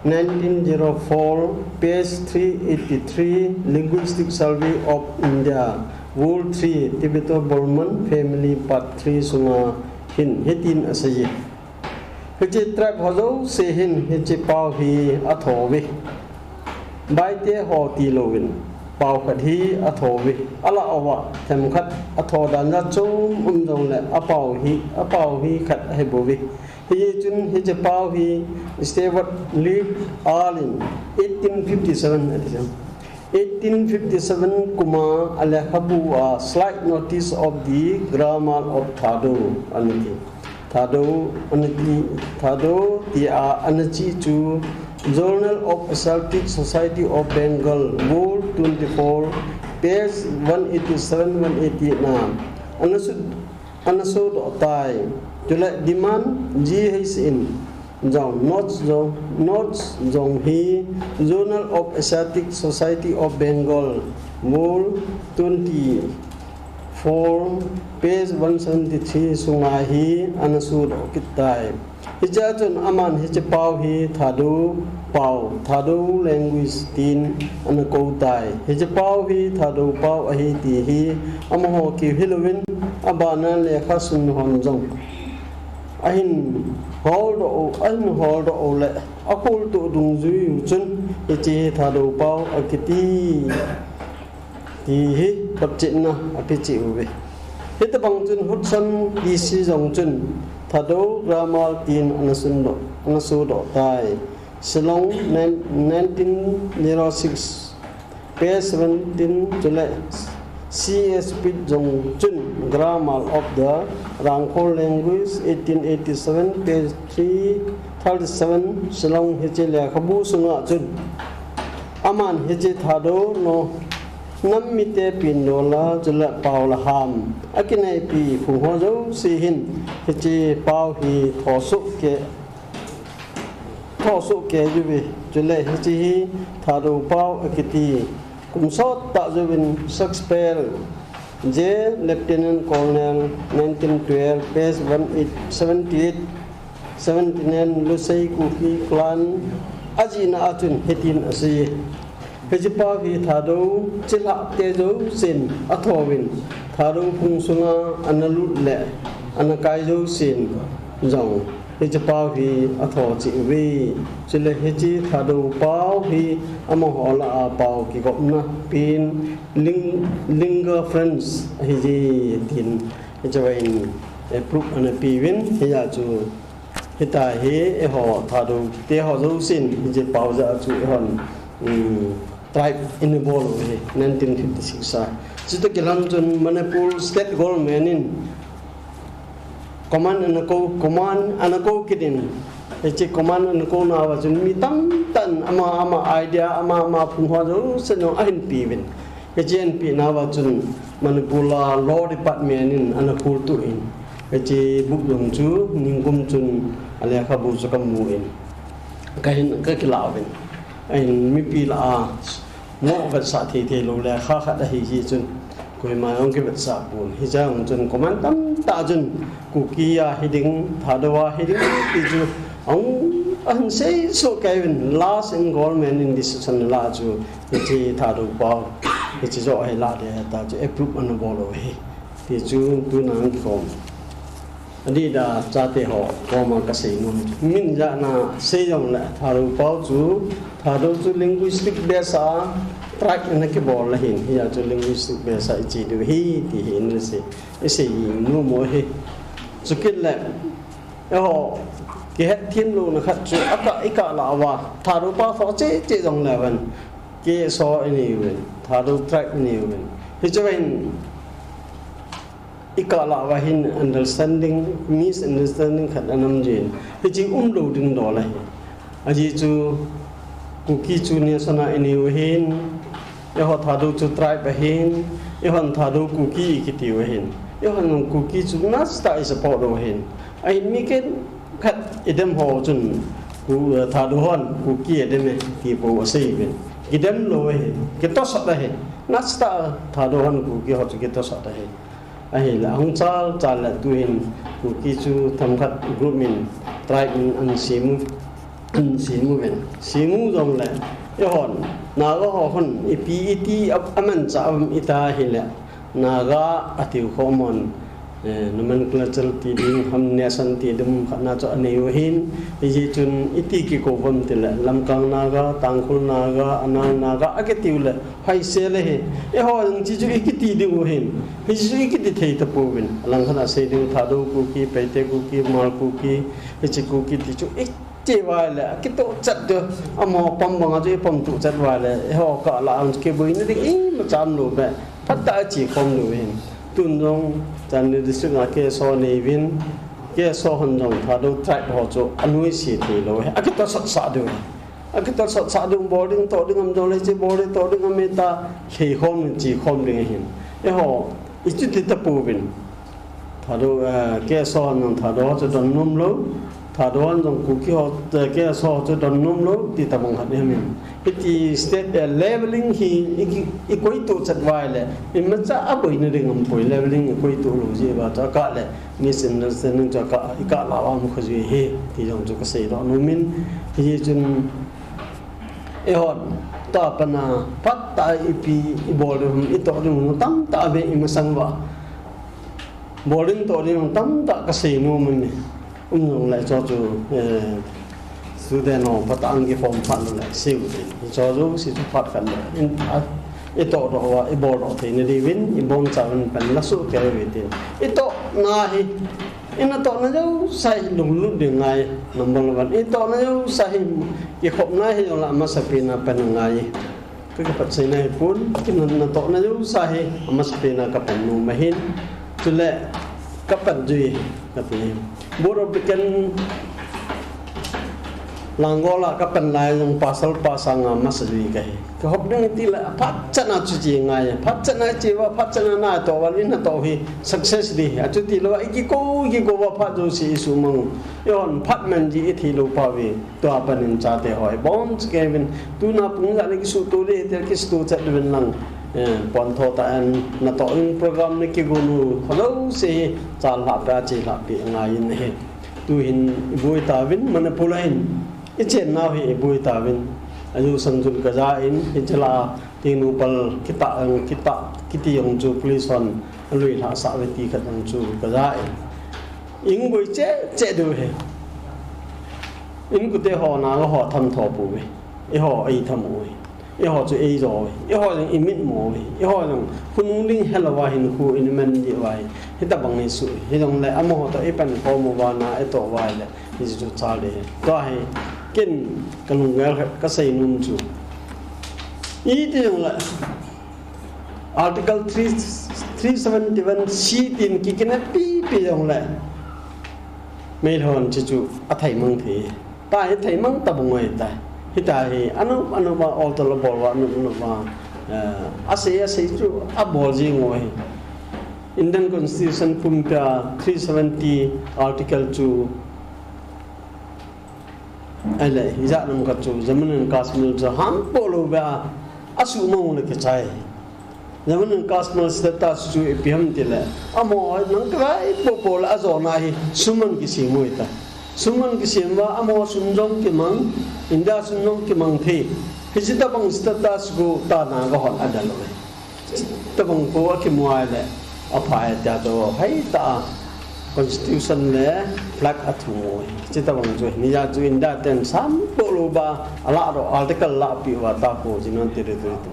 nineteen zero four, page three eighty-three, Linguistic Survey of India, Vol three, Tibeto-Burman Family Part three sunga hin hitin asei e. Hiche tribe ho jouse hin hiche pau hi atho uve. Baite ho tilouvin, pau khat hi atho uve. Alah uva themkhat atho dan jat chom um jongle apau hi, apau hi khat ahi bouve. Hichun hiche pau hi Stewart Leavitt in eighteen fifty-seven ati chu. Eighteen fifty-seven kuma alekhabu a Slight Notice of the Grammar of Thadou ana ti. Thadou ana ti, Thadou tia ana chih chu Journal of Asiatic Society of Bengal, Vol twenty-four, page one eighty-seven, one eighty-eight na ana sut, ana sodoh tai. Chule Diman G H in jong, notes jong, notes jong hi Journal of Asiatic Society of Bengal, Vol twenty-four, page one seventy-three sunga hi ana sodoh kit tai. Hichea chun aman hiche pau hi Thadou pau, Thadou language tin ana kou tai. Hiche pau hi Thadou pau ahi ti hi amaho keu hilouvin, abana lekha sunna hon jong ahin holdoh u, ahin holdoh u le akholtoh dungjui u chun hiche hi Thadou pau akiti ti hi photchetna ape cheh uve. Hitobang chun Hudson D C jong chun Thadou grammar tin ana sundoh, ana sodoh tai. Shillong, nine-, nineteen zero six, page seventeen, chule C A Speed jong chun Grammar of the Rangkhol Language eighteen eighty-seven, page three thirty-seven, Shillong hiche lekhabu sunga chun aman hiche Thadou no nam mite pindol a chule pao le ham akineipi phung ho jouse hin hiche pao hi thosoh kei thosoh kei uve. Chule hiche hi Thadou pao akiti. Kum sot tah jouvin Shakespeare J, Lieutenant Colonel, nineteen twelve, page one eight seventy-eight, seventy-nine, Lusei Kuki Clan ajihna a chun hitin asei. Hiche pao hi Thadou chilhah te jousen athouvin, Thadou phung sunga ana lut le ana kai jousen jong hiche pao hi atho cheh uve. Chule hiche Thadou pao hi amaho lah a pao kigopna pen ling-, lingua franca ahi jeh in tin hiche vang in, eh, proof ana peuvin, hijeh chun Hitia hi eiho Thadou te ho jousen hiche pao jeh a chu eihon, um, tribe ina bol u hi nineteen fifty-six a. Chuti kilang chun Manipur State Government in command ana kou, command ana kou kit in, hiche command ana kou nauva chun mi tamtah in ama ama idea, ama ama phung ho jousen ahin peuvin. Hiche ahin pe nauva chun Manipur a Law Department in ana khultuh in, hiche book jong chu ningkum chun alekhabu chu kamun, kahin, kakilah uvin. Ahin mipi lah a mo vetsah thei thei lou lekha khat ahi jeh chun koima jong kivetsah pon. Hiche jong chun command tamtah chun Kuki a hiding, Thadou a hiding ti chu ahung, ahin seisoh kei uvin, last in government in decision alah chu hiche Thadou pao hiche joh ahi lah ding ahi ta chu approve ana bol u ahi. Ti chu tuna kikhom. Adih dan a chate ho koma kasei nom. Min jat na sei jongle Thadou pao chu, Thadou chu linguistic base a tribe ana kibol ahin, hijeh chun linguistic base a iche diu ahi ti hi ina sei, isei nom u ahi. Chukit le eiho kihetthem louna khat chu akah, ikah lah uva Thadou pao tho cheh cheh jongle vang KSO inei uvin, Thadou tribe inei uvin. Hiche vang in ikah lah uva hin understanding, misunderstanding khat ana um jin. Hiche umlou ding dol ahi. Ajeh chu Kuki chu nation a inei u ahin, eiho Thadou chu tribe ahin, eihon Thadou Kuki ikiti u ahin. Eihon Kuki chu nasatah a isupport u ahin. Ahin mi khat idem ho chun Ku-, Thadou hon Kuki adem e ti bou asei uvin. Kidem lou ahi, kitosot ahi. Nasatah a Thadou hon Kuki ho chu kitosot ahi. Ahile ahung chal chal le tuhin Kuki chu themkhat group in, tribe in ana sem u, ana sem uvin. Sem u jongle eihon Naga ho hon ipi iti a, amanchah um ita hile Naga atiu khom hon, eh, nomenclature ti ding ham, nation ti ding khat na chu anei u ahin, hijeh chun iti kikou uvem tile Lamkang Naga, Tangkhul Naga, Anal Naga akitiu le hoise le hi. Eiho jong hiche chu ikiti diu ahin, hiche chu ikiti thei tapouvin. Alangkhat a sei ding Thadou Kuki, Paite Kuki, Hmar Kuki, hiche Kuki ti chu i ti uva le akitoh chet diu, amaho pam banga chu ipom toh chet uva le eiho kah lah a kiboina ding imacha umlou be, phatah a che khom diu ahin. Tun jong Chandel district a KSO nei uvin, KSO hon jong Thadou tribe ho chu anoise thei lou ahi, akitosot sah diu ahi. Akitosot sah diu, bol ding toh ding um jongle hiche bol ding toh ding um e ta, lhei khom ding, che khom ding ahin. Eiho ichuti tapouvin. Thadou, eh, KSO hon jong Thadou ho chu don nom lou, Thadou hon jong Kuki ho, eh, KSO ho chu don nom lou ti tabang khat ahi min. Hiti state, eh, leveling hi i, ikoi toh chet uva le imacha aboina ding um poi, leveling ikoi toh lou jeh uva chu akah le misunderstanding chu akah, ikah lah uva um kha ji ahi ti jong chu kasei doh nom in. Hijeh chun eihon tua pat a phatah a ipi ibol ding, itoh ding tamtah ve imasang uva. Bol ding toh ding tamtah kasei nom in, um jongle chu chu, eh, student ho phatah a kiform phat le sei u tin. Hiche jouse chu phat khat le in, a, itoh doh uva, ibol doh theina diuvin, ibonchauvin pan lasoh kei uve tin. Itohna hi, inatohna jouse hi lunglut ding ngai, number one. Itohna jouse hi kikhopna hi jongle amasapen a pan ngai. Ka kipat seina hi pun, kinatna tohna jouse hi, amasapen a ka pan nom ahin. Chule, ka pan jui, ka ti. Board of Deacon Langol a ka pan lai jong pasal pa sanga masa jui ka hi. Ka hop ding ti le, phat chan a chu chi ngai, phat chan a chi uva, phat chan a na toh uva, in na toh hi success di. Achuti lou, i kikou, i kikou uva phat jouse i sumang. I hon phat man ji i thei lou pau ve. Tua panin chate ho hi bon chikei uvin, tuna pung ja le kisuto le, tia kisuto chet uvin lang. Eh, pon tho tah in natoh in program na kigon u, ho jouse hi, chalhah peh a, chelhah peh a ngai in ahi. Tuhin i boi tauvin, Manipur a hin, i chennau hi i boi tauvin. Ajo san chun ka ja in, hiche lah a, Tengnoupal kitah, kitah, kiti jong chu police hon alui lhah sah uve ti khat jong chu ka ja in. Ing boi cheh cheh diu ahi. Inkote ho, Naga ho tham tho pouve. Eiho ei tham u ahi. Eiho chu ei jo uve. Eiho jong i mitmo uve. Eiho jong khonung ding helou va hinkho i man diu ahi. Hitabang i su uve. Hijongle amaho toh i pan khom uva na i toh uva le. Hiche chu chal ding ahi. Tua hi ken ka lunggel khat ka sei nom chu. Iti jongle Article three, three seventy one C tin kikinep pipi jongle, Meitei hon hiche chu athei mang thei. Tua hi thei mang tabang ahitai. Hitia hi anop anop a oltol abol uva, anop anop a, eh, asei asei chu abol jing u ahi. Indian Constitution pumpia three seventy article chu Ahile, hijat lam khat chu, Jammu and Kashmir chu hampoh lou beh a, asuhmang u le kichai. Jammu and Kashmir status chu ipi ham tile, amaho nang kivaipoh poh le ajona hi, sum ana kisem u ahitai. Sum ana kisem uva, amaho sum jong kimang, India sum jong kimang thei. Hiche tabang status chu tana kahon adel u ahi. Tabang po akimu a le, aphai tia chu, hei ta, constitution le flag athum u. Hitabang chu, hijat chu India ten sampoh lou beh a, alah doh, article lahpeh uva ta po, Union Territory tu.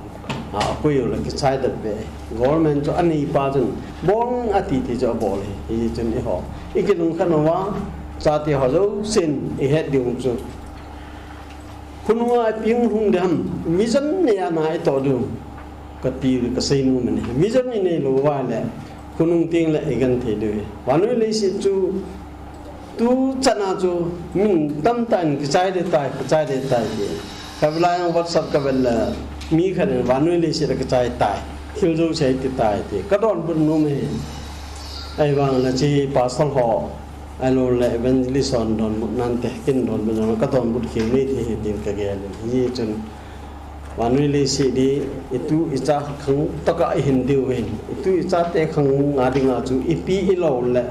A, akoi u le kichai det beh. Government chu aneipa chun, bol ati ti chu abol ahi. Hichun eiho, ikilungkhat uva, chate ho jousen, ihet diu chu. Khonunga ipi hung lhung ding ham, vision nei a na itoh diu, kati u kasei nom in ahi. Vision inei lou uva le, khonung teng le igenthei diu ahi. Vannoi leiset chu, tuchan a chu, mi tamtah in kichai ding tai, kichai ding tai ti. Kavel a jong WhatsApp kavel le, mi khat in vannoi leiset a kichai tai, thil jouse ati tai ti. Kadonbut nom ahi. Ahivang le hiche pastor ho, ahilou le evangelist hon donbut nante, ken donbut jong kadonbut khel nei thei ahi tin kagel in. Hichun, vannoi leiset hi, itu icha khang tokah ihin diu ahin. Itu ichate khang a dinga chu, ipi ilou le,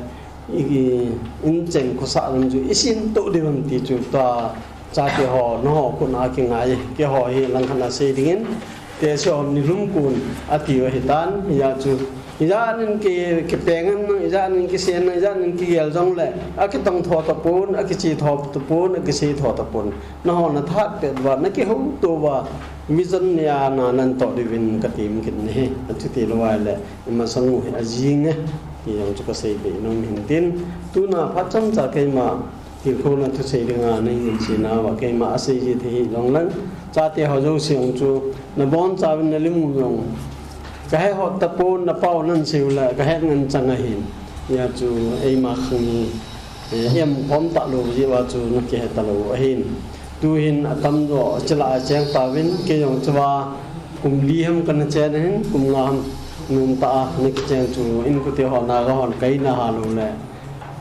i, inchen khosah lam chu, isin toh diu ham ti chu, tua, chate ho, nangho khut a kingai, keiho hi langkhat a sei dingin, tehse hon nilum kon, ati u ahitan, hijat chu, hijat in ki, kipeng in, hijat in kisen, hijat in kigel jongle, akitong tho tapon, akiche tho tapon, akisei tho tapon. Nangho nathat pet uva, nakihouto uva, vision nei a na natoh diuvin katem kit in ahi, achuti lou ahile, imasang u hi ajing e, ti jong chu kasei be nom in tin, tuna phat chomcha keima, Tilkhouna thusei dinga nahin seinauva, keima asei ji thei hilou lang, chate ho jouse jong chu, nabonchauvin nalim u jong, kahe hot tapon, napao nan sei u le, kahet ngen chang ahin. Hijat chu, eima khang hi, eh, em khom talou jeh uva chu, nakihe talou ahin. Tuhin atamjo, chule acheng tauvin, kei jong chuva, kum li ham kana chen ahin, kum nga ham, nomtah a, nakicheng chu, inkote ho, Naga hon, kaina hal u le.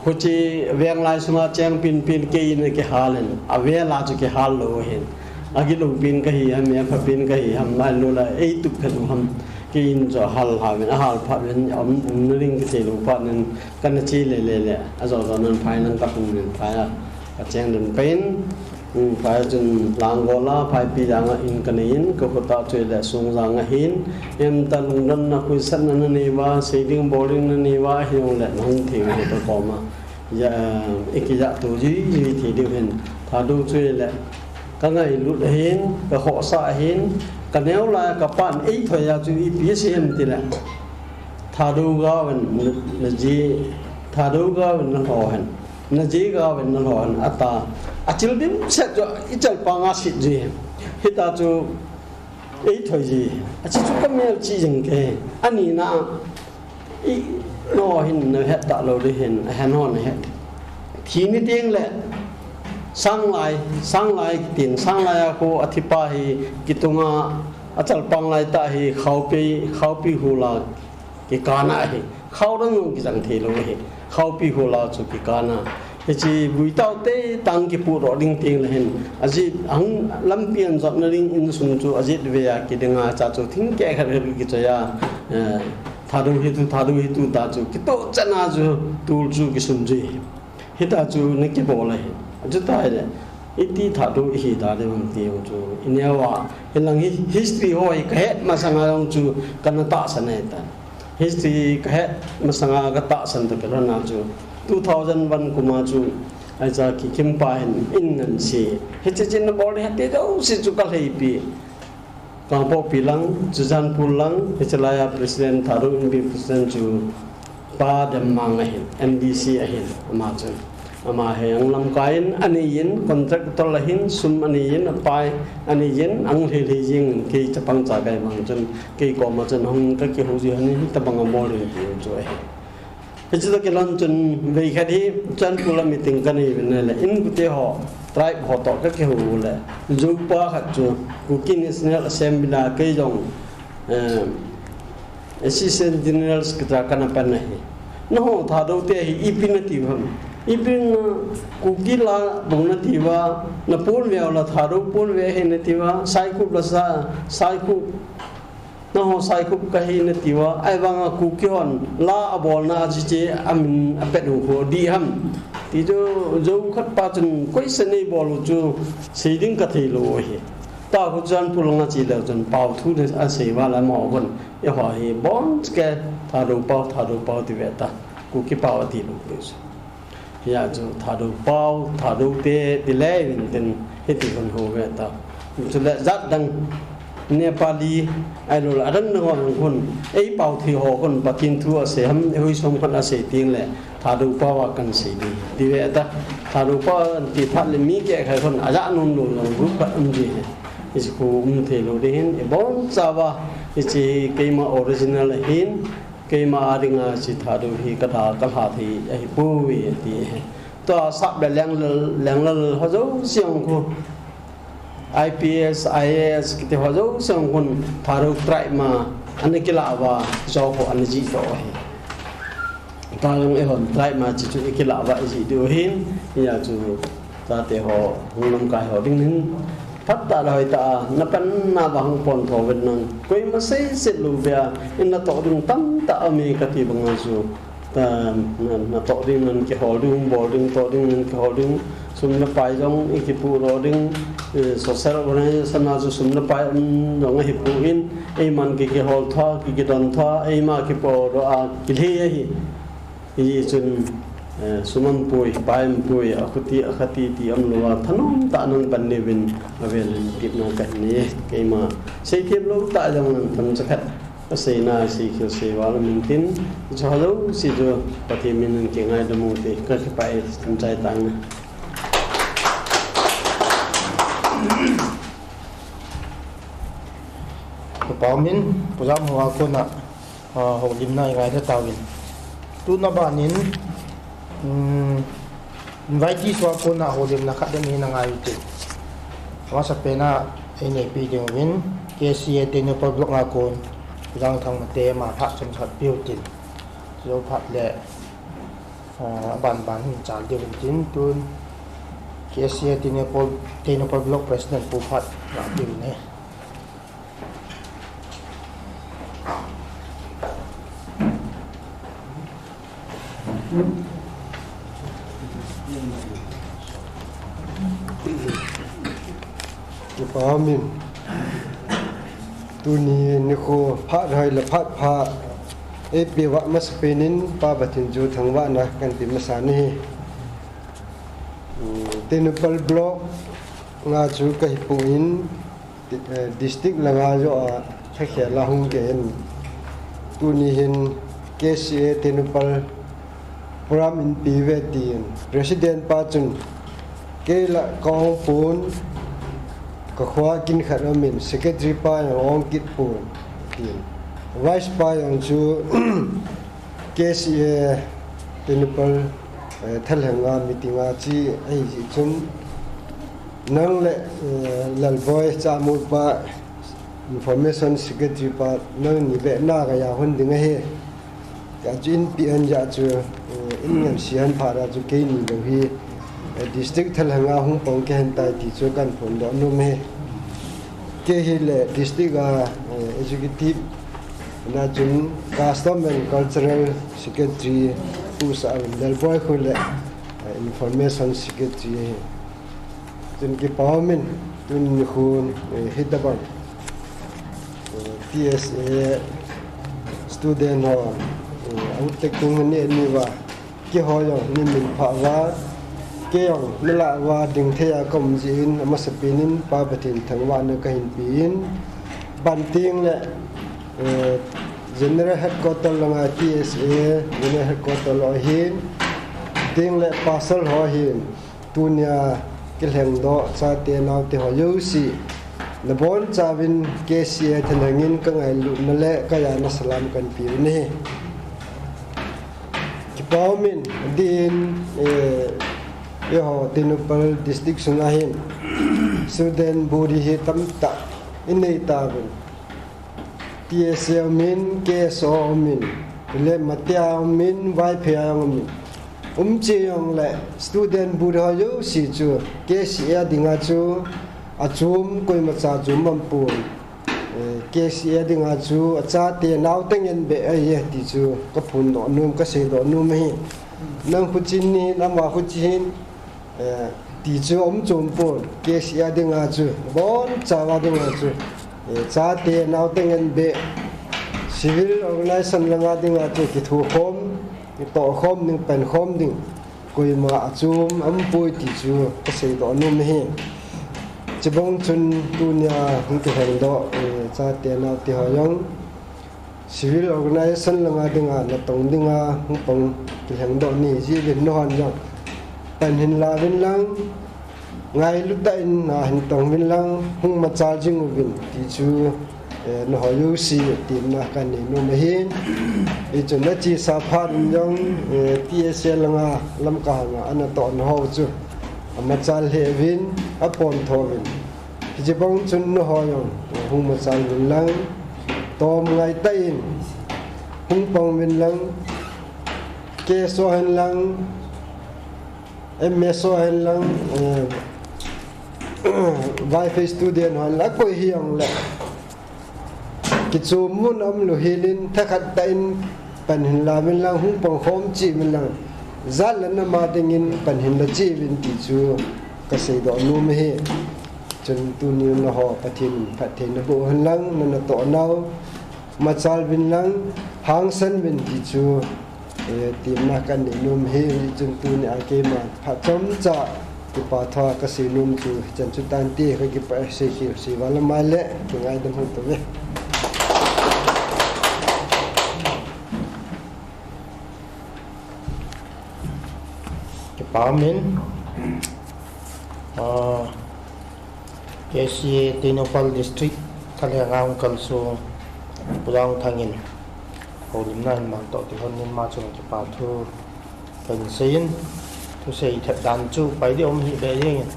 Khuche veng lai sunga cheng penpen kei in akihal in, avel a chu kihal lou ahin. Agilou pen kahi ham, apha pen kahi ham, ahilou le, eitup phet u ham, kei in chu ahal hal in, ahal phat in, um, umna ding kisei lou phat in, kana che lele le, ajo jo nan phai lang kahung in phai a, kacheng den pen, Um, phai chun Langol a, phaipi janga in kanei in, kakhut a chu le sung janga hin, emta lungdonna, khuisatna nanei uva, sei ding bol ding nanei uva, hijongle nahung thei u hi kakoma. Ja, eh, ikijah to jui jui thei diu hin. Thadou chu le, kangailut ahin, kakhohsah ahin, kaneo lai a kapan eithoi a chu ipi asei em tile. Thadou gaovin, na, naji, Thadou gaovin nalho hen. Naji gaovin nalho hen, ata. Achil dimset chu, ichal panga sit ji. Hita chu, Ei thoi ji, achi chu ka mel chi jing ke, ani na, i, no hin na het ta lo de hin, a hen hon het. Thi ni ting le, sang lai, sang lai tin, sang lai a ko a thi pa hi, kitunga, a chal pang lai ta hi, khaupi, khaupi hu la, kikana hi. Khau dang jong kijang thei lo hi. Khaupi hu la chu kikana. Hichi vui tau te tang kipu ro ding ting le hin. Ajit ang lampi an jot na ding in sung chu ajit ve a kiding a cha chu thing ke khat khat kichoi a. Eh, Thadou hi tu, Thadou hi tu ta chu. Kito chana chu tul chu kisum ji. Hita chu na kibol ahi. Achuti le, iti Thadou ihi ta le bang ti jong chu. I neo a, hilang hi, history ho hi ka het masanga jong chu kana tahsan ahi ta. History ka het masanga ka tahsan ta ka lhona chu. Two thousand one kum a chu, ahi cha Kikim pa hin in ngan si. Hichi chin na bol hi te jouse chu ka lheipi. Kangpokpi lang, Churachandpur lang, hichi lai a President, Thadou Inpi President chu Pa Demmang ahin, M D C ahin, ama chun. Ama hi ang lamkai in, anei in, contractor ahin, sum anei in, apai, anei in, ang lhei lhei jing, kei chapang cha kai bang chun, kei koma chun, hung ka kihou ji hon in, hitabang a bol ding ti chu ahi. Hichi toh kilhon chun veikhat hi Churachandpur a meeting kanei uvin ahile, in kute ho, tribe ho toh kakihou u le, Zo pa khat chu Kuki National Assembly a kei jong, eh, Assistant General Secretary kana pan ahi. Nangho Thadou te hi ipi nati u ham? Ipi na Kuki la bou nati uva, na pon ve u la Thadou pon ve ahi nati uva, Saikhup la sa, Saikhup Nangho Saikhup kahi nati uva, ahivanga Kuki hon la abolna a hiche amin apet u khu dih ham? Ti chu Zo khat pa chun question eibol u chu sei ding kathei lou ahi. Tua khu Churachandpur langa che leu chun pao thu asei uva le amaho khun, eiho hi boncha ke Thadou pao, Thadou pao ti ve ta, Kuki pao ati lou pi chu. Hia chu Thadou pao, Thadou te, ti le vin tin, hiti khun hou ve ta. Chule jat dang Nepali, ahilou le adang dang ho khun, ei pao thei ho khun, Pathen thu asei ham, ei huisom khun asei ting le, Thadou pao a kan sei ding. Ti ve ta, Thadou pao ti phat le mi kehkhai khun, ajah nom lou jong group khat um ji hi. Hiche khu um thei lou ding hin, iboncha uva, hiche keima original ahin, Keima a dinga hiche Thadou hi ka da ka lha thei ahipoi, ati. Tua sap le lenglal, lenglal ho jouse jong khu I P S, I A S kiti ho jouse jong khun Thadou tribe ma ana kilah uva, jo ho ana jih doh ahi. Tua jong eihon tribe ma hiche chu i kilah uva i jih diu ahin, hia chu chate ho, hung lamkai ho ding hin, Phat tah le hoi tah a, na panna uva hung pon tho uvin lang. Koima seiset lou ve a, in natoh ding tamtah aum e kati banga chu. Ta, na, natoh ding nan kihol ding, bol ding, toh ding nan kihol ding. Sum le pai jong i kipu doh ding, eh, social organization a chu sum le pai um jong ahi poi, eiman ki kihol tha, ki kidon tha, eima kipo doh a, kilhei ahi. Hijeh chun, eh, sum aum poi, pai aum poi, akhuti, akhati ti aum lou a, thanom tah nan pan diuvin, avel in tepna kahin nei, keima seithem lou tah jong nan themcha khat, kaseina, seikhel seival aum intin, hiche ho jouse chu, Pathen min in kingaidam u te, kakipah e, themcha tang. Ka pa min, Pu Jamho a kona, ah, houlimna i ngaina tauvin. Tuna banin, um, invitees ho a kona houlimna khat ding i na ngai u te. Amasapen a i neipi diuvin, K C A Tengnoupal Block a kon, Jangthang Mate ama phat chomkhat pe u tin. Chujou phat le, ah, aban ban hin chal diuvin tin tun, K C A Tengnoupal, Tengnoupal Block President pu phat ngah diuvin e. Kipa min. Tuni nikho phat hoi le phat pha. Eipeuva masapen in Pa Pathen chu thangvahna kahin pe masa nahi. Hmm, Tengnoupal Block nga chu kahi poi, Di-, eh, district langa joh a, lhakhel a hung kei in. Tuni hin K C A Tengnoupal program in pe uve tin. President pa chun, kei la ka ong pon, Ka khoa kin khat aumin, secretary pa jong ong kit pon, tin. Vice pa jong chu K C A Tengnoupal, eh, thalheng a meeting a che ahi jeh chun, nang le, eh, Lalboi Chamul pa, information secretary pa, nangni beh na ka ja hon ding ahi. Tia chu in pi an ja chu, eh, in ngen si han pha ra chu keini lou hi, eh, district thalheng a hung pang kei hen tai ti chu kan phondoh nom e. Kei hi le district a, eh, executive na chun custom and cultural secretary pu sa a Lalboi khu le, eh, information secretary ahi. Chun kipa umin, tuni khu, eh, hitabang, eh, T S A student ho, eh, a ut tek tung ni ni uva, keiho jong ni min pha uva, kei jong na lah uva ding thei a ka um jeh in, amasapen in Pa Pathen thangvahna ka hin pe in, banting le, eh, General Headquarter langa T S A General Headquarter lo ahin, ding le pasal ho ahin, tunia kilhengdoh chate naote ho jouse, nabonchauvin K C A thalheng in ka ngailutna le ka jana salam kan pe u ahi. Kipa umin, din, eh, eiho Tengnoupal District sunga hin student body hi tamtah inei tauvin. T S A umin, K S O umin, le Matia umin, Vaiphei a umin. Um che jongle student body ho jouse chu K C A dinga chu achom, koima cha chom aum pon. Eh, K C A dinga chu achate naote ngen beh ahi e ti chu ka phondoh nom, ka seidoh nom ahi. Nang khu che hin, ama khu che hin, eh, ti chu um chom pon, K C A dinga chu, bonchauva dinga chu, eh, chate naote ngen beh, civil organization langa dinga chu kithokhom, kitohkhom ding, pankhom ding, koima achom aum poi ti chu ka seidoh nom ahi. Chubang chun tunia hung kilhengdoh, eh, chate naote ho jong, civil organization langa dinga natong dinga hung pang kilhengdoh ni jeh uvin, nahon jong pan hin la uvin lang, ngailu tah in na hin tong uvin lang, hung machal jing uvin ti chu, eh, naho jouse temna kan nei nom ahin. Hichun nachesa phat in jong, eh, T S A langa Lamka hanga anatohna ho chu amachal lheh uvin, apontho uvin. Hiche bang chun naho jong hung machal uvin lang, tom ngai tah in hung pang uvin lang, K S O hen lang, M S O hen lang, eh, Vaiphei student ho hen lang, akoi hijongle kichom mun aum lou hel in, thakhat tah in pan hin la uvin lang, hung pang khom cheh uvin lang, jat le nam a dingin pan hin la cheh uvin ti chu ka seidoh nom ahi. Chun tuni naho Pathen in phatthei naboh hen lang, na natoh nau machal uvin lang, hangsan uvin ti chu, eh, temna kan nei nom ahi. Chun tunia keima phat chomcha kipa thu ka sei nom chu hichan chu tante, ka kipah sei khel sei val lamai le kingaidam hung tauve. Kipa umin, ah, K C A Tengnoupal District thalheng a hung kalsong Pu Jangthang in houlimna hin mang toh ti lhon in ama chunga kipa thu kahin seiyin, thusei thet dan chu pai ding um hih beh jengin,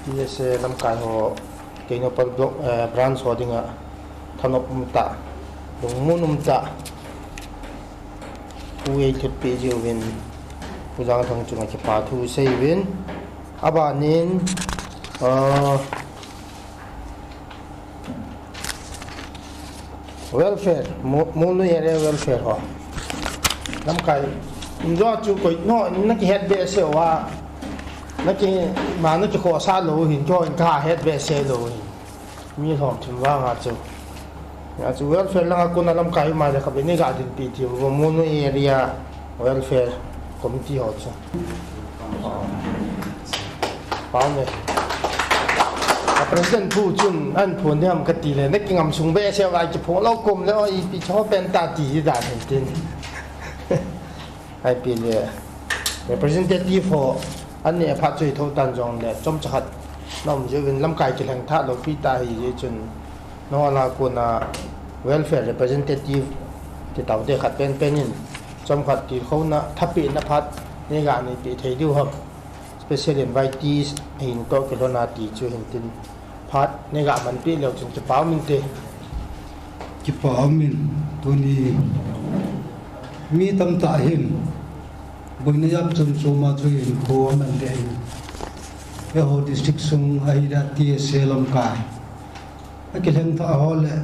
T S A lamkai ho Tengnoupal block, eh, branch ho dinga thanop umtah, lungmon umtah thu eilhutpeh jiuvin, Pu Jangthang chunga kipa thu seiuvin, abanin, ah, welfare, Mo-, Molnoi area welfare ho, lamkai umjo chu koi, no, nakihet behseh uva, naki, ma nakikhosah lou hin, keiho in kahet behseh lou hin. Mi lhom thim vanga chu. Hia chu welfare langa kona lamkai um a le khatvei nei ga dinpeh diu, Molnoi area welfare committee ho chu. Pau ne. A president pu chun ahin phon ding ham kati le, nakingam sung behseh uva kiphong lou kom le, o ipi chu pen ta ti hi dan hin tin. Ipi le representative ho aneh phat chu hi thou tan jongle, chomcha khat Na um jeh uvin lamkai kilheng thah lou pi ta hi jeh chun, nangho lah a kona welfare representative ti taute khat penpen in, chomkhat tilkhouna thapeh na phat nei ga nei peh thei diu ham, special invitees hin toh kilhon a ti chu hin tin, phat nei ga manpeh leu chun kipa um inte. Kipa um in, tuni mi tamtah hin boina ijat chom chom a chu hinkho aman le hin, eiho district sung ahile T S A lamkai akilheng thah ho le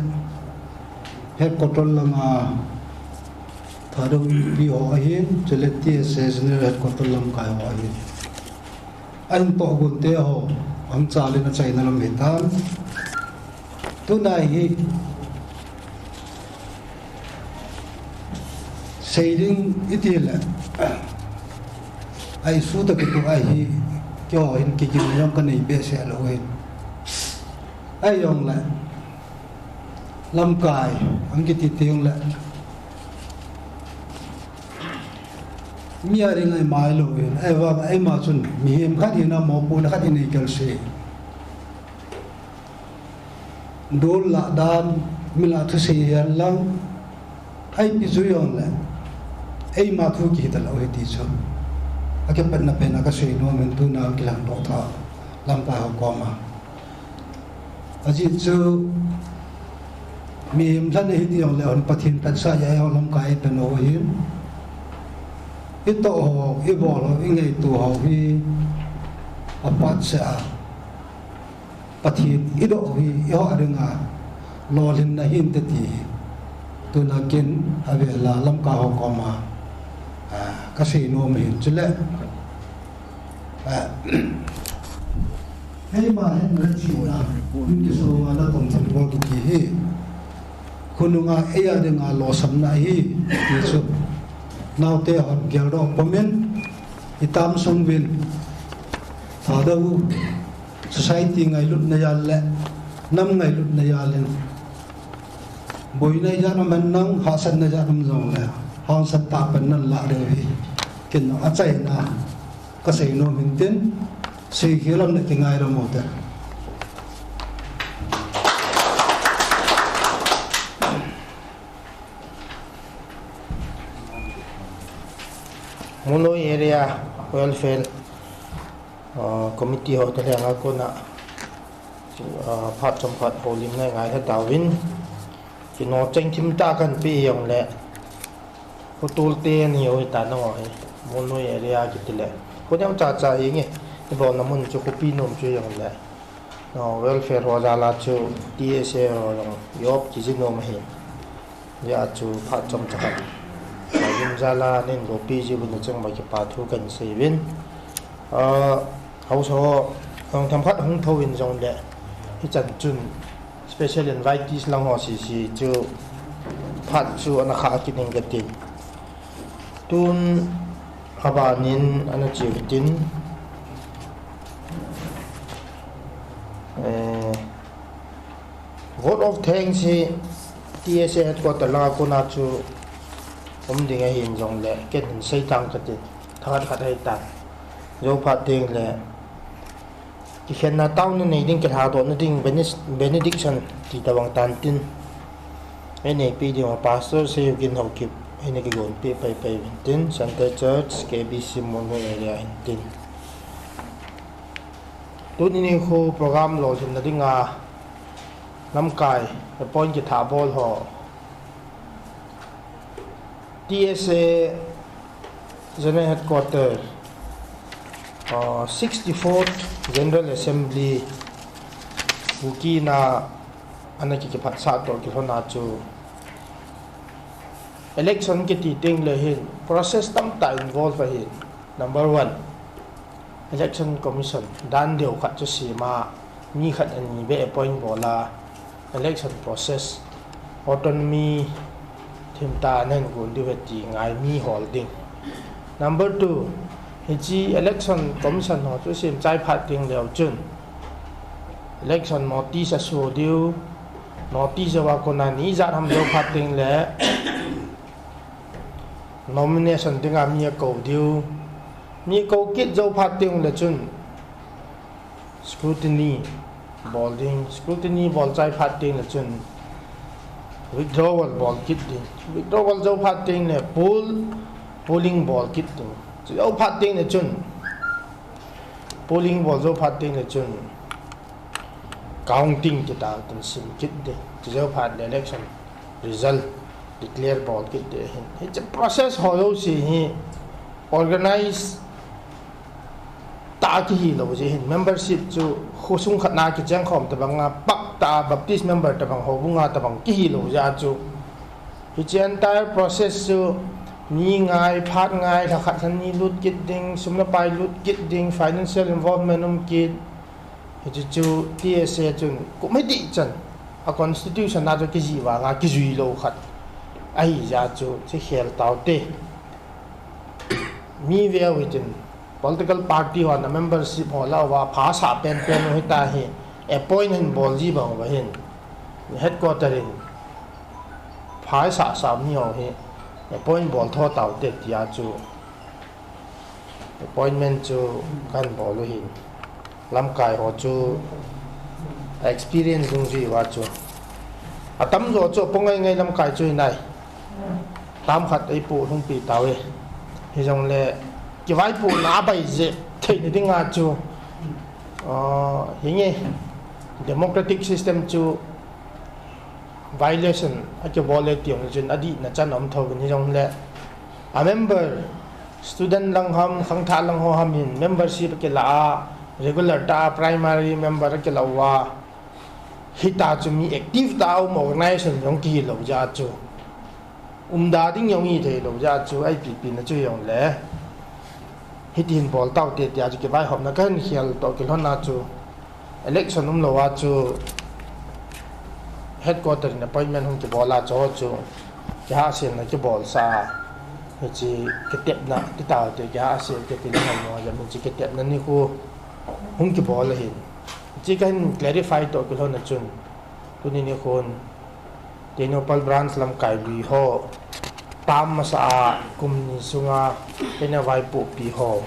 headquarter langa Thadou Inpi ho ahin, chule T S A General Headquarter lamkai ho ahin. Ahin tohgon te ho, ahung chal in achaina lam hitan. Tuna hi sei ding iti le, a issue toh kitoh ahi, keiho hin kigin jong kanei behseh lou hin. Ahijongle, lamkai, ahung kiti teng le, mi a ding a imai lou hin, ahivang eima chun mihem khat hina mopohna khat inei kei se. Dol lah dan, mi lah thusei hen lang, ipi chu hijongle, eima thu kihi talou ahi ti chu akipatna pen a kasei nom in, tuna kilhengdoh thah lamkai ho koma. Ajeh chu mihem lhan ahi ti jongle hon Pathen phatsah a eiho lamkai ipen u hin, itoh ho, ibol ho, ingaito ho hi aphatsah a Pathen idoh u hi eiho dinga lolhinna hinte ti hi tuna ken avel a lamkai ho koma, ah, kasei nom ahin. Chule, ah, eima hin nachena, min kisonga natong thilbol kiti hi khonunga eia dinga lolhinna ahi ti chu naote hon geldoh pum in, itam sung uvin, Thadou society ngailutna jal le nam ngailutna jal in, boina ijat aman nang, hahsatna ijat um jongle, hahsat tah pen nan lah diu hi ken jong achaina kasei nom in tin, seikhel lam le kingaidam u te. Molnoi Area Welfare, ah, Committee ho toh lhenga kona, ah, phat chomkhat houlimna ngai lha tauvin, kino chengthim tah kanpe jongle, khotolte ani u hita nangho hi, Molnoi area kiti le, kho neocha cha hinge, ibolna mun chu khopi nom chu hijongle, no, welfare ho jal a chu T S A ho jong iop kiji nom ahi. Hijeh a chu phat chomcha khat, ah, lim jal a nei lopi jiuvin achang uva kipa thu kahin sei uvin. Ah, haosa ho, hung themkhat hung thou in jongle, hichan chun special invitees lang ho sese chu phat chu ana khah kit inge katin. Tun aban in ana che utin, eh, vote of thanks hi T S A headquarter langa kona chu um ding ahin jongle, ken hin sei tang katin, thakhat khat ahitan. Jou phat teng le, kikhenna taona nei ding, kilhadohna ding, benis-, benediction ti tobang tan tin, eineipi ding uva Pastor Seiyukin Haokip eina kigonpeh paipai uvin tin, Centre Church, K B C Molnoi area hin tin. Tuni nikho program lolhinna dinga lamkai appoint kithah bol ho, T S A General Headquarter, ah, sixty-fourth General Assembly Kuki na ana ki, kiphatsah toh kilhon a chu election kiti teng le hin process tamtah involve ahin. Number one, Election Commission dan deu khat chu sem a, mi khat ani beh appoint bol a, election process, autonomy themtah a nahin gon diu ahi ti ngai mi hol ding. Number two, hiche Election Commission ho chu sem chai phat teng leu chun election notice aso diu, notice jouva kona ni ijat ham jou phat teng le nomination dinga mi akou diu. Mi kou kit jou phat teng le chun scrutiny bol ding, scrutiny bol chai phat teng le chun withdrawal bol kit ding, withdrawal jou phat teng le poll, polling bol kit ding, chu jou phat teng le chun, polling bol jou phat teng le chun counting kiti a tun sim kit ding, chu jou phat le election result declare bol kit ding ahin. Hiche process ho jouse hi organize tah kihi lou jeh hin, membership chu khosung khat na kicheng khom tabang a, pah tah a Baptist member tabang, houbung a tabang kihi lou jeh a chu, hiche entire process chu ni ngai, phat ngai, lha khat lha ni lut kit ding, sum le pai lut kit ding, financial involvement um kit, hichu chu T S A chun kum hiti chan a constitution a chu kijih vang a kijui lou khat ahi jeh a chu, chu khel tau te. Mi veu hitin, political party hon a membership ho la uva, phasah penpen u hita hi, appoint hin bol ji bang uva hin, headquarter in phasah sah mi ho hi appoint bol tho tau te tia chu, appointment chu kahin bol u hin. Lamkai ho chu experience dungjui uva chu, atamjo chu apang ngai ngai lamkai chu hinai. Tam khat eipoh lhungpi tauve. Hijongle kivaipohna abai jeh theina dinga chu, ah, hinge, democratic system chu violation akibol e ti jong chun adihna chan aum thouvin, hijongle a member, student lang ham, khangthah lang ho ham hin membership akilah a, regular tah a primary member akilah uva, hita chu mi active tah a um organization jong kihi lou jeh a chu, umda ding jong hithei lou jeh a chu, ipi pi na chu hijongle hiti hin bol tau te tia chu kivaihopna kahin khel toh kilhon a chu, election umlou a chu headquarter in appointment hung kibol a chu, chu kihahselna kibolsah a, hiche kitepna ti tau te, kihahsel kiti le hoi mo jam, hiche kitepna nikho hung kibol ahin. Hiche kahin clarify toh kilhon a chun, tuni nikhon Tengnoupal branch lamkai lui ho, tam masa a kum ni sunga eina vaipohpi ho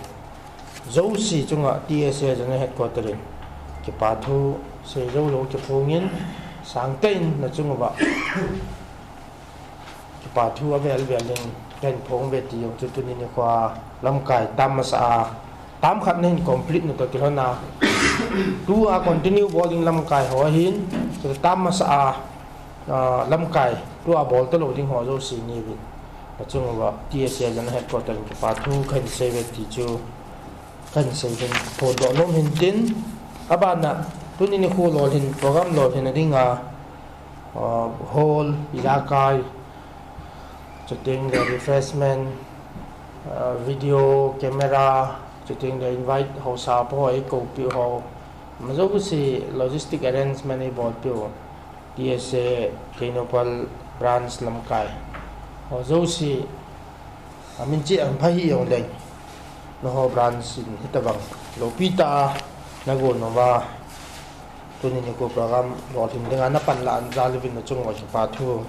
jouse chunga T S A General Headquarter in kipa thu seijou lou kiphongin, sangtah in nachung uva kipa thu avel vel in kahin phong uve ti jong chu tuni nikho a lamkai tam masa a, tam khat na hin complete na toh kilhon a, tua continue bol ding lamkai ho ahin, chu tam masa a, ah, lamkai tua bol talou ding ho jouse niuvin, nachung uva T S A General Headquarter in kipa thu kahin sei uve ti chu kahin sei uhin, phondoh nom hin tin, abana tuni nikho lolhin, program lolhin a dinga, ah, hall, ijakai, chuteng le refreshment, ah, video, camera, chuteng le invite haosa pa ho eikoupiu ho, ama jouse logistic arrangement eibolpiu T S A Tengnoupal branch lamkai ho jouse, amin cheh ahin pha hijongleng, nangho branch in hitobang loupitah a nagon uva, tuni nikho program lolhin dinga napanlah jal uvin nachung uva kipa thu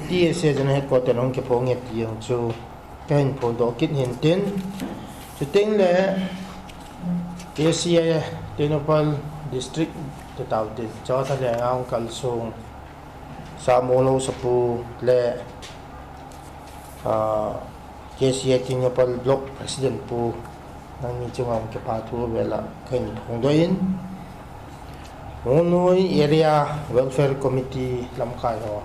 T S A General Headquarter in hung kiphong e ti jong chu kahin phondoh kit hin tin, chuteng le K C A Tengnoupal District ti tau tin, Chawthalenga hung kalsong Sahmol Haosapu le, ah, K C A Tengnoupal Block President Pu, nangni chunga hung kipa thu vela kahin phongdoh in, Molnoi Area Welfare Committee lamkai ho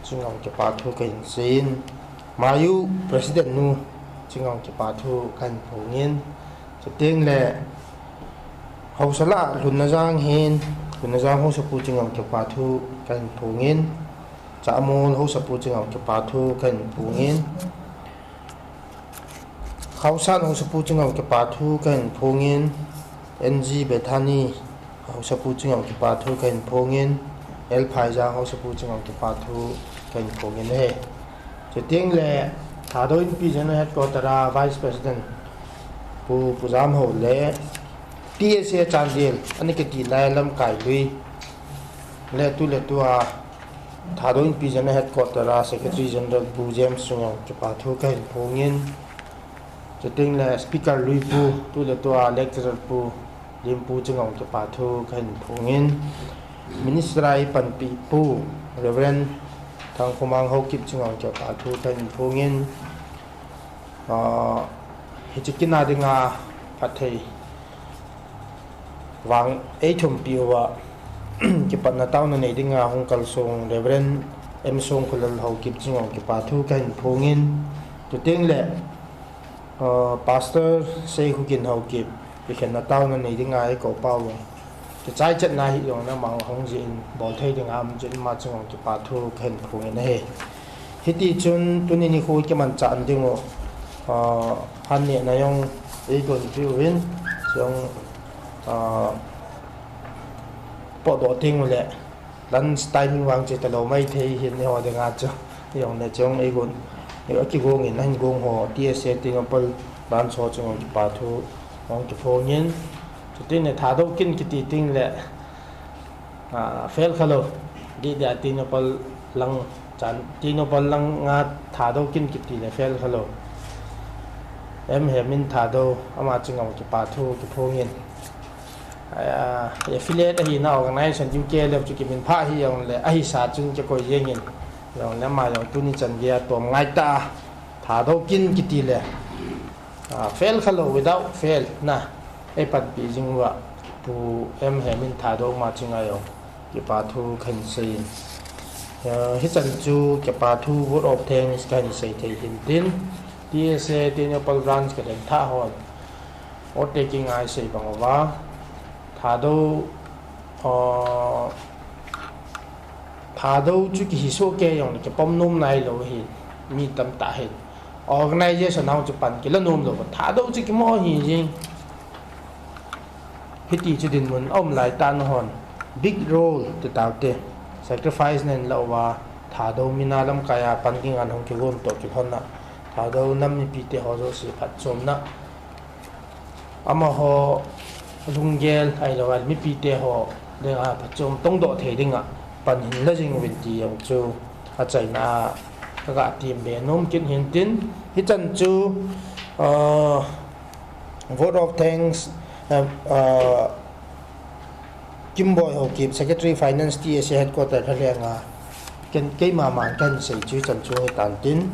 chunga hung kipa thu kahin seiyin, Mayu President nu chunga hung kipa thu kahin phongin, chuteng le haosa lah a Lhunna Jang hin, Lhunna Jang Haosapu chunga hung kipa thu kahin phongin, Chahmol Haosapu chunga hung kipa thu kahin phongin, Khaosan Haosapu chunga hung kipa thu kahin phongin, N G Bethany Haosapu chunga hung kipa thu kahin phongin, L Phaijang Haosapu chunga hung kipa thu kahin phongin ahi. Chuteng le Thadou Inpi General Headquarter a Vice President Pu Pu Jamhao le T S A Chandel ana kiti lai lamkai lui le tu le tua Thadou Inpi General Headquarter a Secretary General Pu James chunga hung kipa thu kahin phongin, chuteng le Speaker lui Pu, tu le tua Lecturer Pu Limpu chunga kipa thu kahin phongin, Minister a eipanpi Pu Reverend Thangkhomang Haokip chunga kipa thu kahin phongin, ah, hiche kin a dinga phatthei vang eithumpi uva, kipatna taona nei dinga hung kalsong Reverend M Songkhulal Haokip chunga kipa thu kahin phongin, chuteng le, ah, Pastor Seikhokin Haokip, kikhenna taona nei dinga eikou pau. Kichai chetna hijongle ama hung jin bol thei dinga um jin ama chunga kipa thu kahin phongin ahi. Hiti chun tuni nikho kimanchah ding u, ah, phat nehna jong eigon piuvin, chujong, ah, potdoh ding u le lunch timing vang che talou maithei hin eiho dinga chu. Hijongle chujong eigon, akigong in, ahin gong ho, T S A Tengnoupal branch ho chunga kipa thu hung kiphongin. Chuteng le Thadou kin kiti teng le, ah, fail khalou. Dih dia Tengnoupal lang chan, Tengnoupal langa Thadou kin kiti le fail khalou. M Hemin Thadou, ama chunga kipa thu kiphongin. Ah, affiliate ahina organization U K L F chu kiminphah hijongle, ahisa chun kikoi jengin. Jongle ama jong tuni chan geiya tom ngaitah a Thadou kin kiti le, ah, fail khalou, without fail na eipanpi jing uva Pu M Hemin Thadou ama chunga jong kipa thu kahin seiyin. Ah, hichan chu kipa thu vote of thanks kahin sei thei hintin, T S A Tengnoupal branch kalengthah hon oath taking a isei bang uva, Thadou, ah, Thadou chu kihi sohkei jongle kipom nom nailou ahin, mi tamtah hin. Organization ho chu pan kila nomlou, Thadou chu kimo ahi jeng. Hiti chu dinmun aum laitah nahon big role ti taute, sacrifice nahin lah uva, Thadou mina lamkai a pan kingan hung kigon toh kilhonna, Thadou nam mipite ho jouse phatchomna, amaho lunggel ahilou le mipite ho dinga phatchom tongdoh thei dinga pan hin la jing uvin ti jong chu achaina a kaga tembe nom kit hintin, hichan chu, ah, vote of thanks, ah, ah, Kimboi Haokip, Secretary Finance, T S A Headquarter Lhalenga, ken, keima man kahin sei chu hichan chu hitan tin.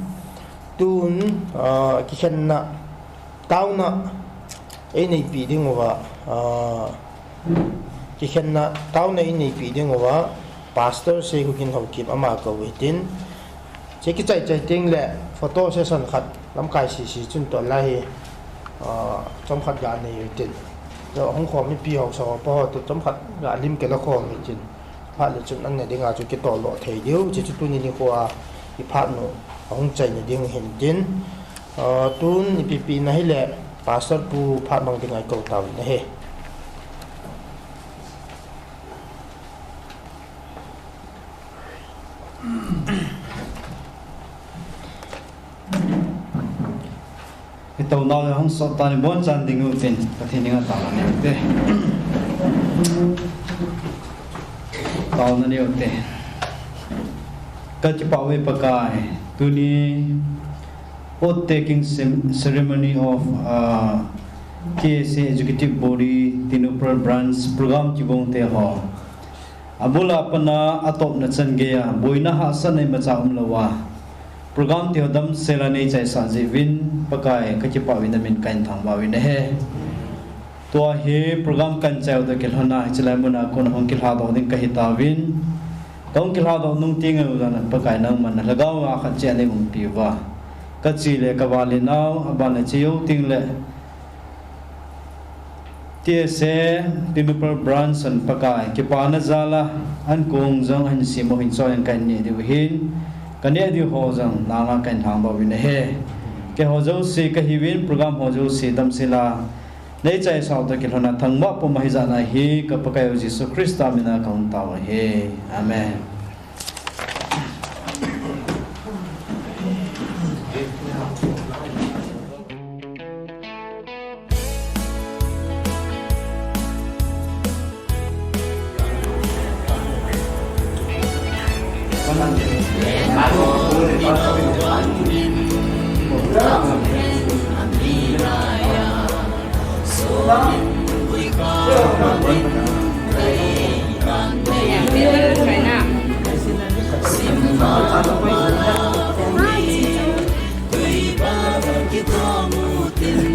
Tun, ah, kikhenna taona eineipi ding uva, ah, kikhenna taona eineipi ding uva Pastor Seikhokin Haokip ama kou hitin. Che kichai chai teng le photo session khat lamkai sese chun toh lai hi, ah, chomkhat ga nei utin. Toh hung khom mipi haosa ho pa ho toh chomkhat ga lim kila khom utin. Phat le chun an ne dinga chu kitoldoh thei diu. Che chu tuni nikho a iphat nu ahung chaina ding hintin. Ah, tun ipipi na hile Pastor pu phat mang dinga ikou tauvin ahi. Itouna le hung sot tan, ibonchan ding utin, Pathen dinga taona nei ute. Taona nei ute. Kakipah uve Pakai, tuni oath taking cem-, ceremony of, ah, T S A Executive Body, Tengnoupal Branch, program kigong te ho. Abul a pat a atopna chan geiya, boina hahsatna imacha umlouva, program ti ho damsel a neichaisah jeh uvin, Pakai kakipah uvin namin kahin thangvah uvin ahi. Tua hi program kahin chai u toh kilhon a, hiche lai mun a kon ahung kilhadoh ding kahi tauvin. Kahung kilhadoh nung teng uva, Pakai nangman na lhagao a khat cheh a neiumpi uva, kache le kaval le nao, aban le chejou teng le, T S A Tengnoupal Branch in Pakai, kipana jal a, ankong jong ahin sem u hin choi in kahin neh diu ahin, kaneh diu ho jong nanga kahin lhangdoh uvin ahi. Keiho jouse kahiuvin, program ho jouse damsel a neichaisah u toh kilhon a thangvah pum ahijat na hi, ka Pakai u Jesu Christa min a kahung tao ahi. Amen.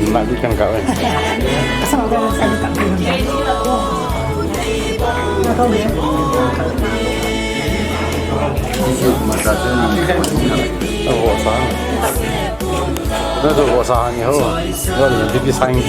Nak ikan kau eh. Masa tu ni. Oh, sang. Dah tu, oh, sang ni ho. Dah ni, bibi sang ni.